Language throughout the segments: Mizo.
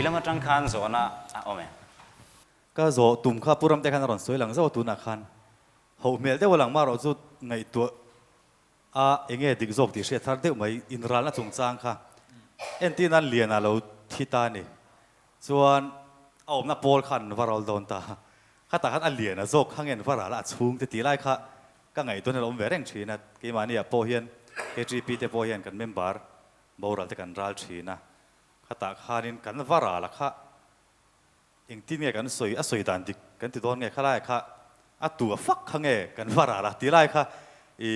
Mipui lam atang khan zawhna a awm em? Ka zawh tum kha Pu Ramte khan a rawn sawi lang zauh a tunah khan hoh hmel deuh a lang marawh chu ngaihtuah a enge dik zawk tih hriat thar deuh mai inralna chungchang kha entir nan Liana lo thi ta a ni chuan a awmna pawl khan an va ral dawn ta khatah khan a Liana zawk kha nge an va ral a a chhungte tih lai kha ka ngaihtuahna lo awm ve reng thin a keimahniah pawh hian KTP te pawh hian kan member boral te kan ral thin a khatah khanin kan va ral a kha Engtin nge kan sawi, a sawi dan dik kan ti dawn nge khalai kha a tu a fak kha nge kan va ral a ti lai kha i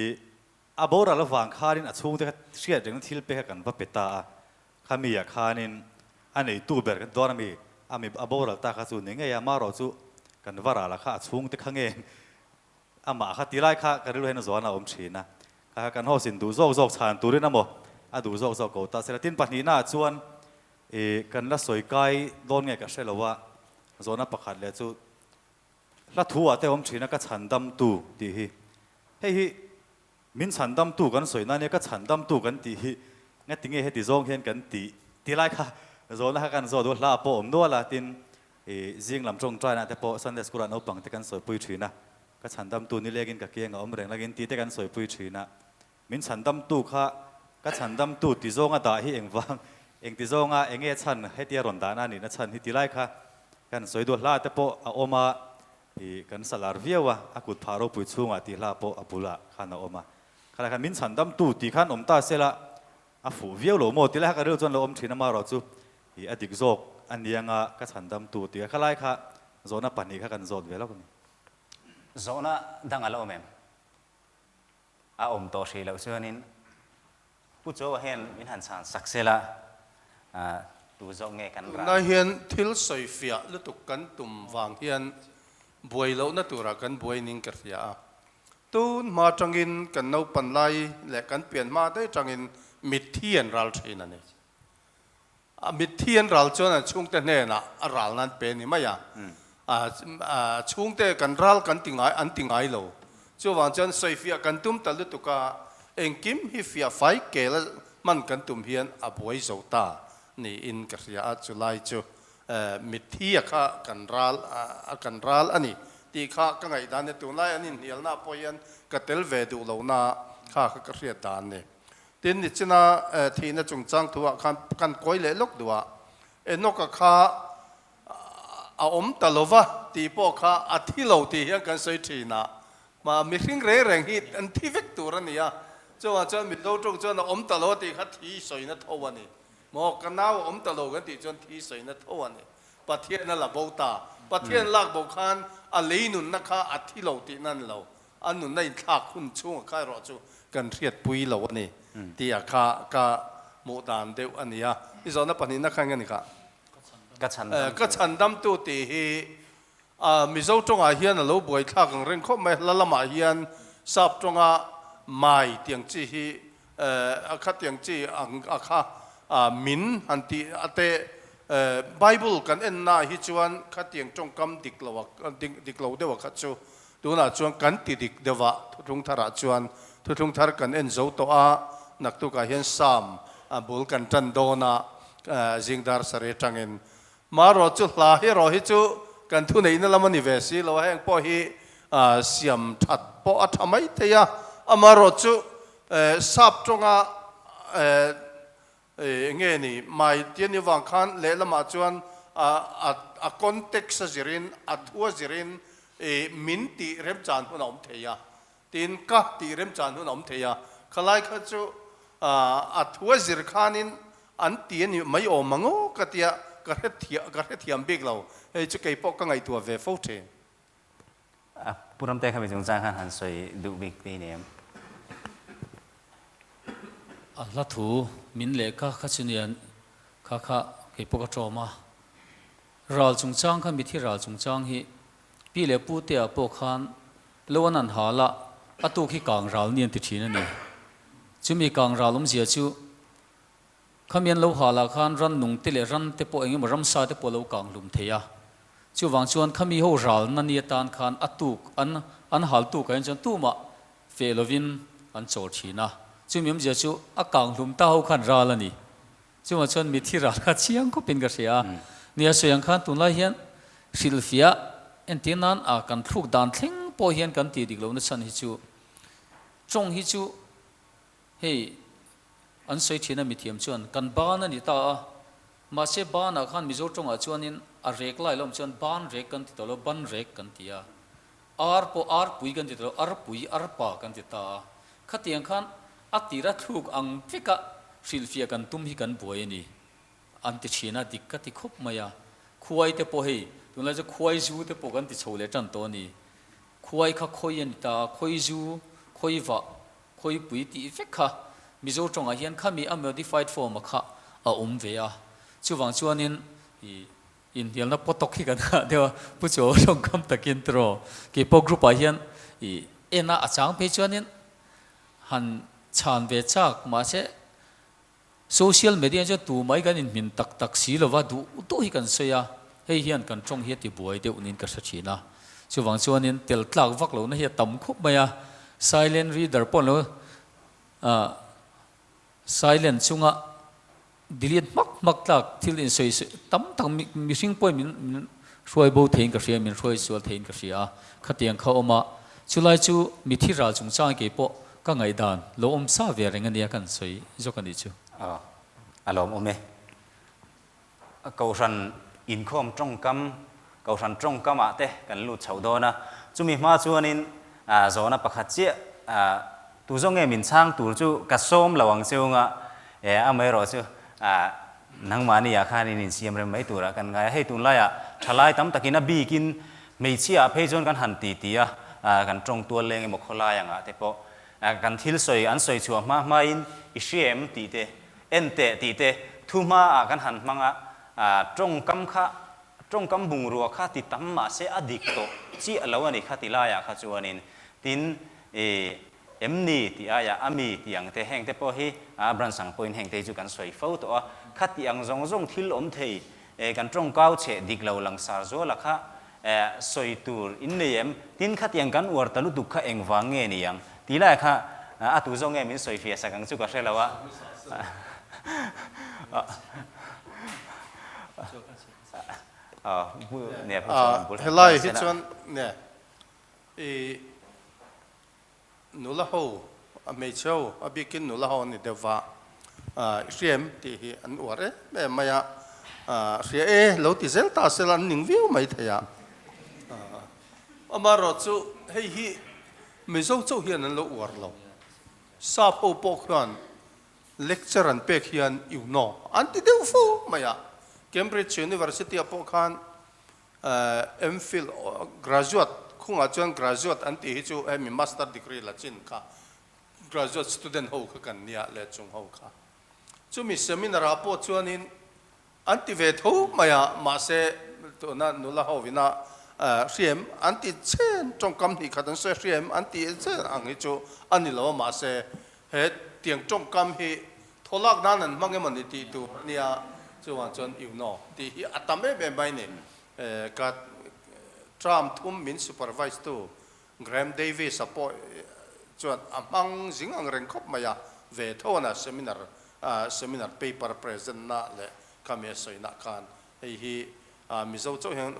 a boral avang khanin a chhungte kha hriat rengna thil pek kha kan va pe ta a, khami ah khanin a neitu ber kan ti dawn ami, a mi a boral ta kha chu ni ngei a, marawh chu kan va ral a kha a chhungte kha nge amah kha ti lai kha ka rilru hian a zuan a awm thin a, kha kha kan host in duh zawk zawk chhan turin emaw a duh zawk zawk ko ta sela tin pahnihna ah chuan I kan la sawi kai dawn nge ka hre lo a, zawhna pakhat leh chu hla thu ah te awm thin a ka chhan dam tu tih hi. Hei hi min chhan dam tu kan sawi na nia ka chhan dam tu kan tih hi ngati nge heti zawng hian kan tih ti lai kha zawhna kha kan zawh duh a hla ah pawh awm nual a tin i zing lam tawngtaina te pawh Sunday school ah naupang te kan sawipui thin a ka chhan dam tu nilengin ka kiang a awm reng langin tih te kan sawipui thin a. Min chhandamtu kha ka chhandamtu ti zawnga dah hi engvang, engti zawnga enge chhan hetia rawn dahna a nihna chhan hi ti lai kha kan sawi duh hla te pawh a awm a, ih kan salar viau a, a kut phah ropui chhungah tih hla pawh a bulah khan a awm a. Khalai khan min chhandamtu tih khan awm ta sela a fuh viau lo maw ti lai kha ka rilru chuan lo awm thin a marawh chu ih a dik zawk a nianga ka chhandamtu tih a khalai kha zawhna pahnih kha kan zawt ve lawk a ni. Zawhna dang a la awm em? A awm tawh hrih loh chuanin Pu Chawa hian min han chhan sak sela tu zawk nge kan rah? Tunlai hian thil sawi fiah lutuk kan tum vang hian buai lohna turah kan buai ning ka hria a. Tun hma tangin kan naupan lai leh kan pian hma daih tangin mitthi an ral thin a ni. A mitthi an ral chuan an chhungte hnenah a ral nan pe ni mai a, a chhungte kan ral kan ti ngai an ti ngai lo. Chuvang chuan sawifiah kan tum ta lutuk a, engkim hi fiah fai kel a hman kan tum hian a buai zo ta niin ka hria a, chulai chu mitthi a kha kan ral a kan ral a ni tih kha ka ngaihdan a ni. Tunlai an inhnialna pawh hian ka tel ve duh lohna kha kha ka hriat dan a ni. Tin, nichina thihna chungchang thuah khan kan kawi leh lawk duh a, Enoch-a kha a awm ta lo va tih pawh kha a thi lo tih hian kan sawi thin a, mah mihring reng reng hi an thi vek tur a ni a, chuvang chuan Mizo tawng chuan a awm ta lo a tih kha thi sawina tho a ni. Maw, ka nau a awm ta lo kan tih chuan thi sawina tho a ni. Pathian a la bo ta. Pathian lak bo khan a lei nunna kha a thi lo tihna a ni lo. A nunna inthlak hun chhunga kha erawh chu kan hriatpui lo a ni tih a kha ka hmuh dan deuh a ni a. I zawhna pahnihna kha eng a ni kha? Ka chhandamtu. Ka chhandamtu tih hi Mizo tawngah hian a lo buaithlak ang reng khawp mai. Hla lamah hian sap tawnga mai tiang chi hi a kha tiang chi ang a kha min han tih a te Bible kan ennaah hi chuan khatiang tawngkam dik lo a dik lo deuh a kha chu Tunah chuan kan ti dik deuh a, thuthlung tharah chuan thuthlung thar kan en zo tawh a, naktukah hian Psalm a bul kan tan dawn a, zingdar sarih atangin. Marawh chu hla hi erawh hi chu kan thuneihna lam a ni ve si lo a, heng pawh hi siam that pawh a tha mai thei a, amarawh chu sap tawnga Enge ni mai tia ni vang khan lehlamah chuan a context a zirin, a thu a zirin min tih remchan hun a awm thei a, tin ka tih remchan hun a awm thei a, khalai kha chu a thu a zir khanin an ti a ni mai awm ang aw ka tia ka hrethiam bik lo, hei chu keipawh ka ngaihtuah ve fo thin. Pu Ramte kha mi chungchang khan han sawi duh bik te ni em? A hla thu min lehkha kha chu nian kha kha kei pawh ka tawm a. Ral chungchang kha mithi ral chungchang hi pi leh pu te ah pawh khan lo an an hal a, a tuk hi kang ral ni an ti thin a ni. Chumi kang ral awmzia chu Khami an lo hal ah khan ran nung te leh ran te pawh eng emaw ramsa te pawh a lo kang hlum thei a. Chuvang chuan khami ho ralna ni atan khan a tuk an an hal tuk ah hian chuan tumah feh lovin an chawl thin a. Chumi awmzia chu a kang hlum ta ho khan ral a ni. Chuvang chuan mithi ral kha chiang khawpin ka hria a. Nia sawi ang khan tunlai hian hrilhfiah entir nan a kan thluk dan thleng pawh hian kan tih dik lohna chhan hi chu tawng hi chu hei an sawi thin a mithiam chuan kan ban a ni ta a, mahse banah khan Mizo tawngah chuanin a rek lai lawm chuan ban rek kan ti tawh lo, ban rek kan ti a, ar pawh ar pui kan ti tawh lo, ar pui ar pa kan ti ta a, khatiang khan a tira thluk ang veka hrilhfiah kan tum hi kan buai a ni. An ti thin a, dik ka ti khawp mai a. Khuai te pawh hei, tunlai chu khuai zu te pawh kan ti chho leh tan tawh a ni. Khuai kha khawi a ni ta a, khawi zu, khawi vah, khawi pui tih vek kha Mizo tawngah hian khami a modified form a kha a awm ve a. Chuvang chuanin ih inhnialna pawtawk hi kan ngah deuh a, Pu Chuau tawngkam takin tiraw keipawh group ah hian ih en a a chang phei chuanin han chhan ve chak mahse Social media chuan tu mai kan inhmin tak tak si lova duh duh hi kan sawi a, hei hian kan tawng hi a ti buai deuh niin ka hre thin a. Chuvang chuanin tel tlak vak lohna hi a tam khawp mai a, silent reader pawh an lo silent chunga delete hmak hmak tlak thil insawi tam tak mihring pawhin min min hruai bo theiin ka hria, min hruai sual theiin ka hria a, khatiang kha awm a, chulai chu mithi ral chungchang kei pawh Ka ngaihdan lo awm sa ve reng ania kan sawi zawk a nih chu. Aw, a lawm awm e. Kohhran inkhawm tawngkam, Kohhran tawngkamah te kan lut chhoh dawn a. Chumi hma chuanin zawhna pakhat chiah tu zawk nge min chhang tur chu ka sawm lo ang chunga amaherawh chu nangmahni ah khan in insiam rem mai turah kan ngai a. Hei tunlaiah thalai tam takin a bikin Hmeichhia ah phei chuan kan han ti ti a, kan tawng tual leng emaw khawlai angah te pawh kan thil sawi an sawi chhuah hma hmain i hria em tih te, en teh tih te thu hma ah kan han hmang a, tawngkam kha tawngkam bungrua kha ti tam mah se a dik tawh chiah lo a ni kha ti laiah kha chuanin tin i em ni tih aiah a mi tih ang te heng te pawh hi branch ang pawhin heng te hi chu kan sawi fo tawh a, kha tih ang zawng zawng thil awm thei E kan tawngkau cheh dik lo langsar zuala kha e sawi tur in nei em? Tin khatiang kan uar ta lutuk kha engvang nge ni ang? Tih lai kha a tu zawk nge min sawi fiah sak ang chu ka hre lo a. Helai hi chuan ne i Nula ho, a hmeichhe ho, a bikin nula ho an ni deuh va, i hria em tih hi an uar em em mai a, hria e lo ti zel ta sela an ning viau mai thei a. Amaherawh chu hei hi Mizo chauh hian an lo uar lo, sap ho pawh khuan lecture an pek hian you know an ti deuh fo mai a, Cambridge University ah pawh khan MPhil graduate khungah chuan graduate an tih hi chu hemi master degree la chin kha graduate student ho kha kan nia leh chung ho kha. Chumi seminar ah pawh chuanin an ti ve tho mai a, mahse tuna nula ho ina hriam an ti chen tawngkam hnih khat an sawi hriam an ti chen ang hi chu a ni lo a, mahse he tiang tawngkam hi Thawlak nan an hmang emaw ni tih tur a nia, chuvang chuan you know tih hi a tam em em mai ni. Ka term thum min supervise tu Graham Davis a pawh chuan a hmang zing ang reng khawp mai a, ve tho ana seminar seminar paper present na leh khami a sawi nah khan hei hi Mizo chauh hian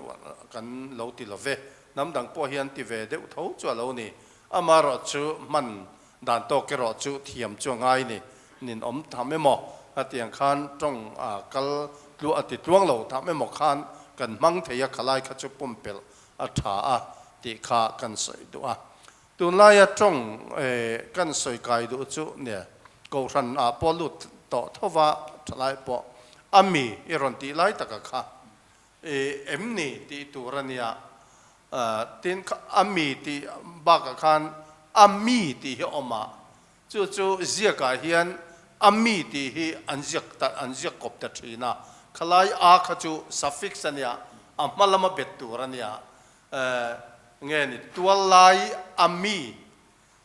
kan lo ti lo ve, hnam dang pawh hian ti ve deuh tho chu a lo ni. Amaherawhchu hman Dan tawk erawh chu thiam chu a ngai ni. Nin awm tham emaw hetiang khan tawng a kal tluah a ti tluang lo tham emaw khan kan hmang thei a, khalai kha chu pumpelh a tha a tih kha kan sawi duh a. Tunlaia tawng kan sawi kai duh chu nia Kohhran ah pawh lut tawh tho va thalai pawh a mi i rawn tih lai taka kha em ni tih tur a nia. Tin, a mi tih bakah khan a mi tih hi a awm a, chu chu ziakah hian a mi tih hi an ziak ta an ziak kawp ta thin a, khalai a kha chu suffix a nia, a hma lama bet tur a nia, nge ni tuallai a mi,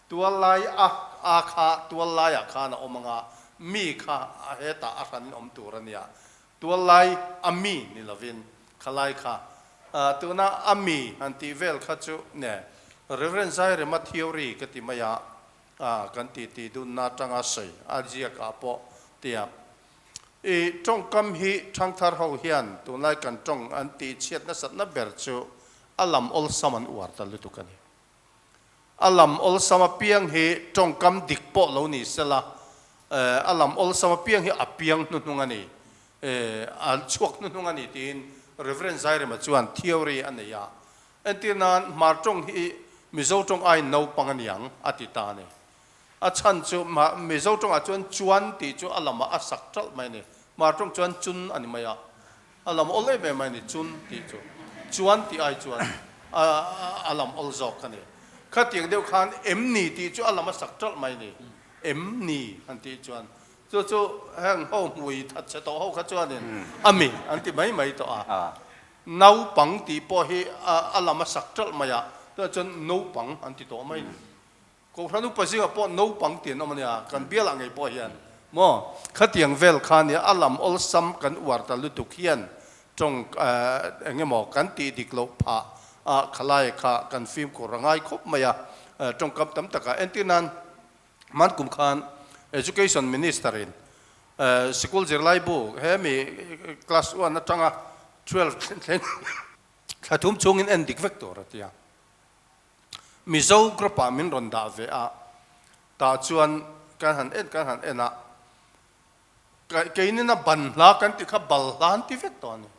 tuallai a a kha tuallaiah khan a awm ang a, mi kha a hetah a hranin awm tur a nia, Tuallai a mi ni lovin khalai kha tuna a mi han tih vel kha chu ne Rev. Zairema theory ka ti mai a, kan ti ti dunna atanga sawi a ziakah pawh tia. I tawngkam hi thangthar ho hian tunlai kan tawng an tih chhiat nasatna ber chu a lam awlsam an uar ta lutuk a ni. A lam awlsam apiang hi tawngkam dik pawh lo ni sela, a lam awlsam apiang hi a piang hnuhnung a ni, a chhuak hnuhnung a ni tiin Rev. Zairema chuan theory a nei a. Entir nan Hmar tawng hi Mizo tawng aiin naupang a niang a ti ta a ni. A chhan chu Mizo tawngah chuan chuan tih chu a lamah a sak ṭalh mai a ni. Hmar tawng chuan chun a ni mai a. A lam awl em em a ni chun tih chu. Chuan tih ai chuan a lam awl zawk a ni. Khatiang deuh khan em ni tih chu a lam a sak ṭalh mai a ni. Em ni han tih chuan chu chu heng ho hmui that chhe tawh ho kha chuanin a mi an ti mai mai tawh a. Naupang tih pawh hi a lam a sak ṭalh mai a, tunah chuan naupang an ti tawh mai a ni. Kohhran upa zingah pawh naupang tih an awm a nia, kan bialah ngei pawh hian maw khatiang vel kha nia a lam awlsam kan uar ta lutuk hian tawng eng emaw kan tih dik loh phah a khalai kha kan fimkhur a ngai khawp mai a, tawngkam tam takah entir nan hmankum khan Education Minister in sikul zirlaibu he mi class one atanga 12 thleng thla thum chhungin en dik vek tur a ti a. Mizo group ah min rawn dah ve a, tah chuan kan han en kan han en a, keinin a ban hla kan tih kha bal hla an ti vek tawh a ni.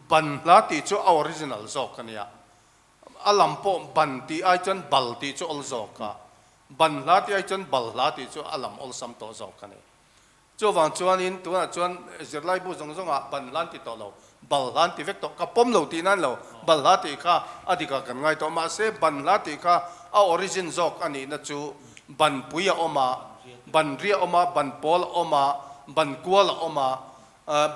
Ban hla tih chu a original zawk a nia, a lam pawh ban tih ai chuan bal tih chu awl zawk a, ban hla tih ai chuan bal hla tih chu a lam awlsam tawh zawk a ni. Chuvang chuanin tunah chuan zirlaibu zawng zawngah ban hlan ti tawh lo, bal hlan ti vek tawh, ka pawm lo tih nan lo, bal hla tih kha a dikah kan ngai tawh. Mahse ban hla tih kha a origin zawk a nihna chu ban pui a awm a, ban ri a awm a, ban pawl a awm a, ban kual a awm a,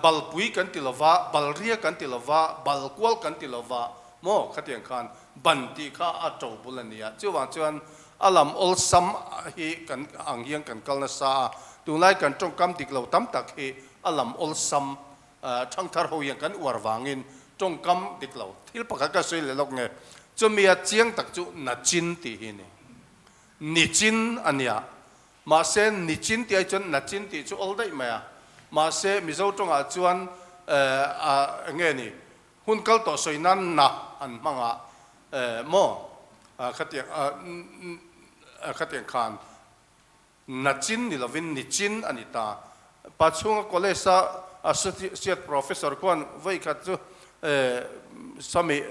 bal pui kan ti lova, bal ria kan ti lova, bal kual kan ti lova maw khatiang khan ban tih kha a to bul a ni a. Chuvang chuan A lam awlsam hi kan ang hian kan kal nasa a, tunlai kan tawngkam dik lo tam tak hi a lam awlsam thangthar ho hian kan uar vangin tawngkam dik lo thil pakhat ka sawi leh lawk nge, chumia chiang tak chu nachin tih hi a ni. Nichin a nia, mahse nichin tih ai chuan nachin tih chu awl daih mai a, mahse Mizo tawngah chuan a nge ni Hun kal tawh sawi nan na an hmang a maw khatiang khatiang khan na chin ni lovin ni chin a ni ta. Pa chhunga college a associate professor khuan vawi khat chu sami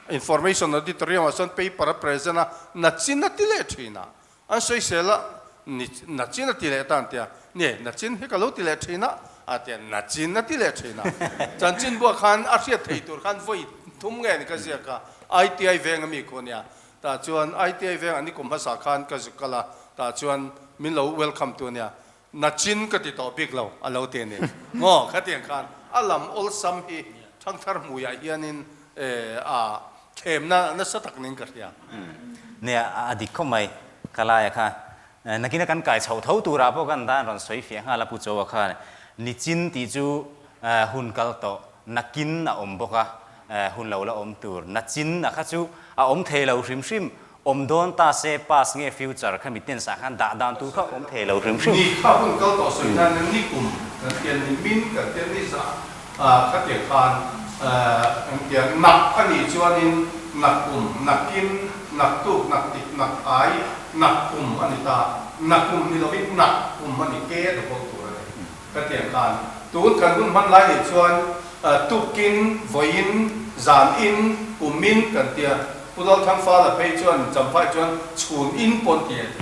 information auditorium ah chuan paper a present a na chin a ti leh thin a. An sawisel a, ni, nachin a ti leh ta an ti a, ni, nachin hi ka lo ti leh thin a, a ti a, nachin a ti leh thin a. Chanchin buah khan a hriat thei tur khan vawi thum nge ni ka ziak a, ITI veng ami khu ania, tah chuan ITI veng an ni kum hmasa khan ka zuk kal a, tah chuan min lo welcome tu ania, nachin ka ti tawh bik lo a lo ti a ni maw, khatiang khan a lam awlsam hi thangthar hmuiah hianin a Thlemna nasa tak ning ka hria. Nia, a dik khawp mai. Ka laia kha nakina kan kai chhoh tho turah pawh kan dan rawn sawi fiah nghal a Pu Choa khan. Nichin tih chu hun kal tawh, nakin a awm bawk a, hun lo la awm tur. Nachin a kha chu a awm thei lo hrim hrim. Awm dawn ta se past nge future kha mi tense ah khan dah dan tur kha awm thei lo hrim hrim. Ni kha hun kal tawh sawi nan ni kum kan tian ni min kan tian ni zah kha tiang khan kan tian nak a nih chuanin nak kum nak kim nak tuk nak tik nak ai nak kum a ni ta nak kum ni lovin nak kum a ni ke a double tur a ni kha tiang khan tun kan hun hman lai nih chuan tukin vawiin zan in kum in kan tia Pu Lalthangfala phei chuan Champhai chuan chhun in pawn ti a ti.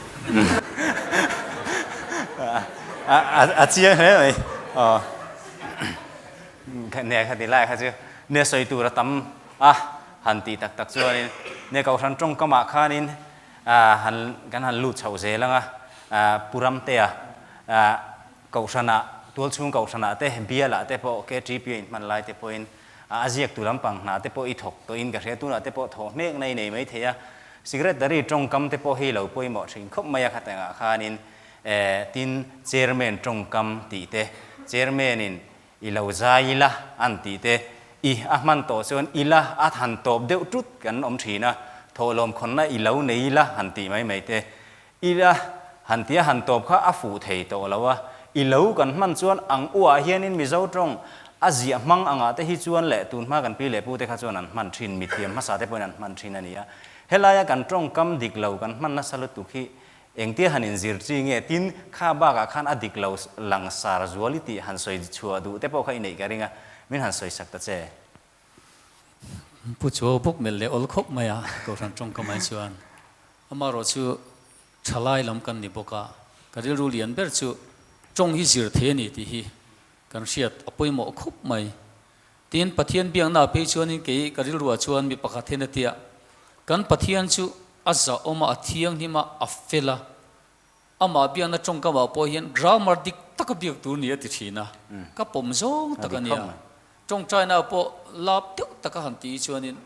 A chiang hle mai. Aw. Nia kha ti lai kha chu nia sawi tur a tam a han tih tak tak chuanin nia Kohhran tawngkamah khanin han kan han lut chhoh zel ang a, Pu Ramtea Kohhranah tualchhung Kohhranah te bialah te pawh KTP a inhman lai te pawhin A ziaktu lampang hna te pawh i thawk tawhin ka hria, tunah te pawh thawh hmekna i nei mai thei a, secretary tawngkam te pawh hi lo pawimawh thin khawp mai a khatengah khanin tin chairman tawngkam tih te, chairman in i lo zai ila an tih te, i a hman tawh chuan ila a han tawp deuh tut kan awm thin a, thawhlawm khawnna i lo nei ila han tih mai mai te, ila han tia han tawp kha a fuh thei tawh lo a, I lo kan hman chuan ang u ah hianin Mizo tawng a ziah hmang angah te hi chuan leh tun hma kan pi leh pu te kha chuan an hman thin, mithiam hmasa te pawhin an hman thin a ni a. Helaia kan tawngkam dik lo kan hman nasa lutuk hi engtia han inzir chi nge tin kha bakah khan a dik lo langsar zual i tih han sawi chhuah duh te pawh kha i neih ka ring a, min han sawi sak ta che. Pu Chuau bawk melh leh awl khawp mai a, Kohhran tawngkam ai chuan amaherawh chu thalai lam kan ni bawk a, ka rilru lian ber chu tawng hi zir thei a ni tih hi kan hriat a pawimawh khawp mai. Tin, Pathian biakna phei chuanin kei ka rilruah chuan mi pakhat hian a ti a, kan Pathian chu a zahawm a, a thianghlim a, a fel a, amah biakna tawngkamah pawh hian grammar dik taka biak tur ni a ti thin a, ka pawm zawng tak a nia. Tawngtaina pawh lap deuh taka han tih hi chuanin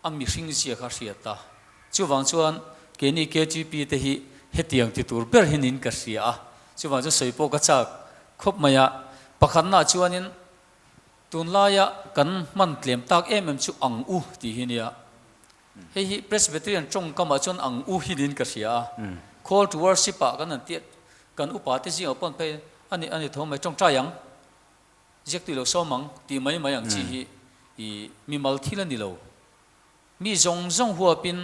a mihring zia kha hriat a, chuvang chuan keini KTP te hi hetiang ti tur ber hi niin ka hria a, chuvang chuan sawi pawh ka chak khawp mai a, pakhatnaah chuanin tunlaia kan hman tlem tak em em chu ang u tih hi nia, hei hi Presbyterian tawngkamah chuan ang u hi niin ka hria a, call to worship ah kan han tih kan upa te zingah pawh an phei a ni a ni tho mai tawngtai ang. Ziak tui lo sawm ang tih mai mai ang chi hi i mimal thil a ni lo. Mi zawng zawng huapin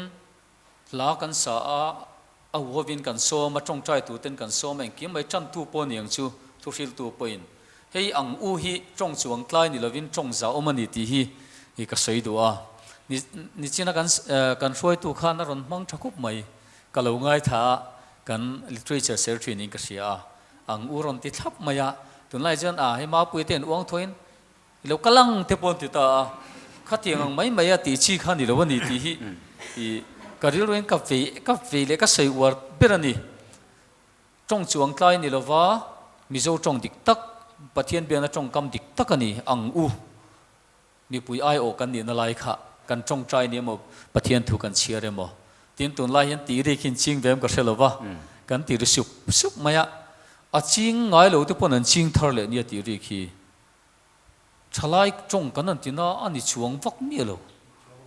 hla kan sa a, a huhovin kan sawm a, tawngtai tuten kan sawm a, engkim mai tantu pawh ni ang chu, thuhriltu pawhin hei ang u hi tawng chuang tlai ni lovin tawng za awm a ni tih hi i ka sawi duh a. Ni nichina kan kan hruaitu khan a rawn hmang tha khup mai, ka lo ngaithla a, kan literature ser thinin ka hria a. Ang u rawn ti thlap mai a, tunlai chuan a hei Mapuia te an uang thuain i lo kal ang te pawh an ti ta a, khatiang ang mai mai a tih chi kha ni lo a ni tih hi i ka rilruin ka vei ka vei leh ka sawi uar ber a ni. Tawng chuang tlai ni lova Mizo tawng dik tak, Pathian biakna tawngkam dik tak a ni ang u. Mipui aiawh kan nihna lai kha kan tawngtai ni emaw, Pathian thu kan chhiar emaw tin tunlai hian tih rik hi in ching ve em ka hre lo va, kan ti ri sup sup mai a, a ching ngai lo te pawn an ching thar leh nia tih rik hi thalai tawng kan han ti na a ni chuang vak miah lo.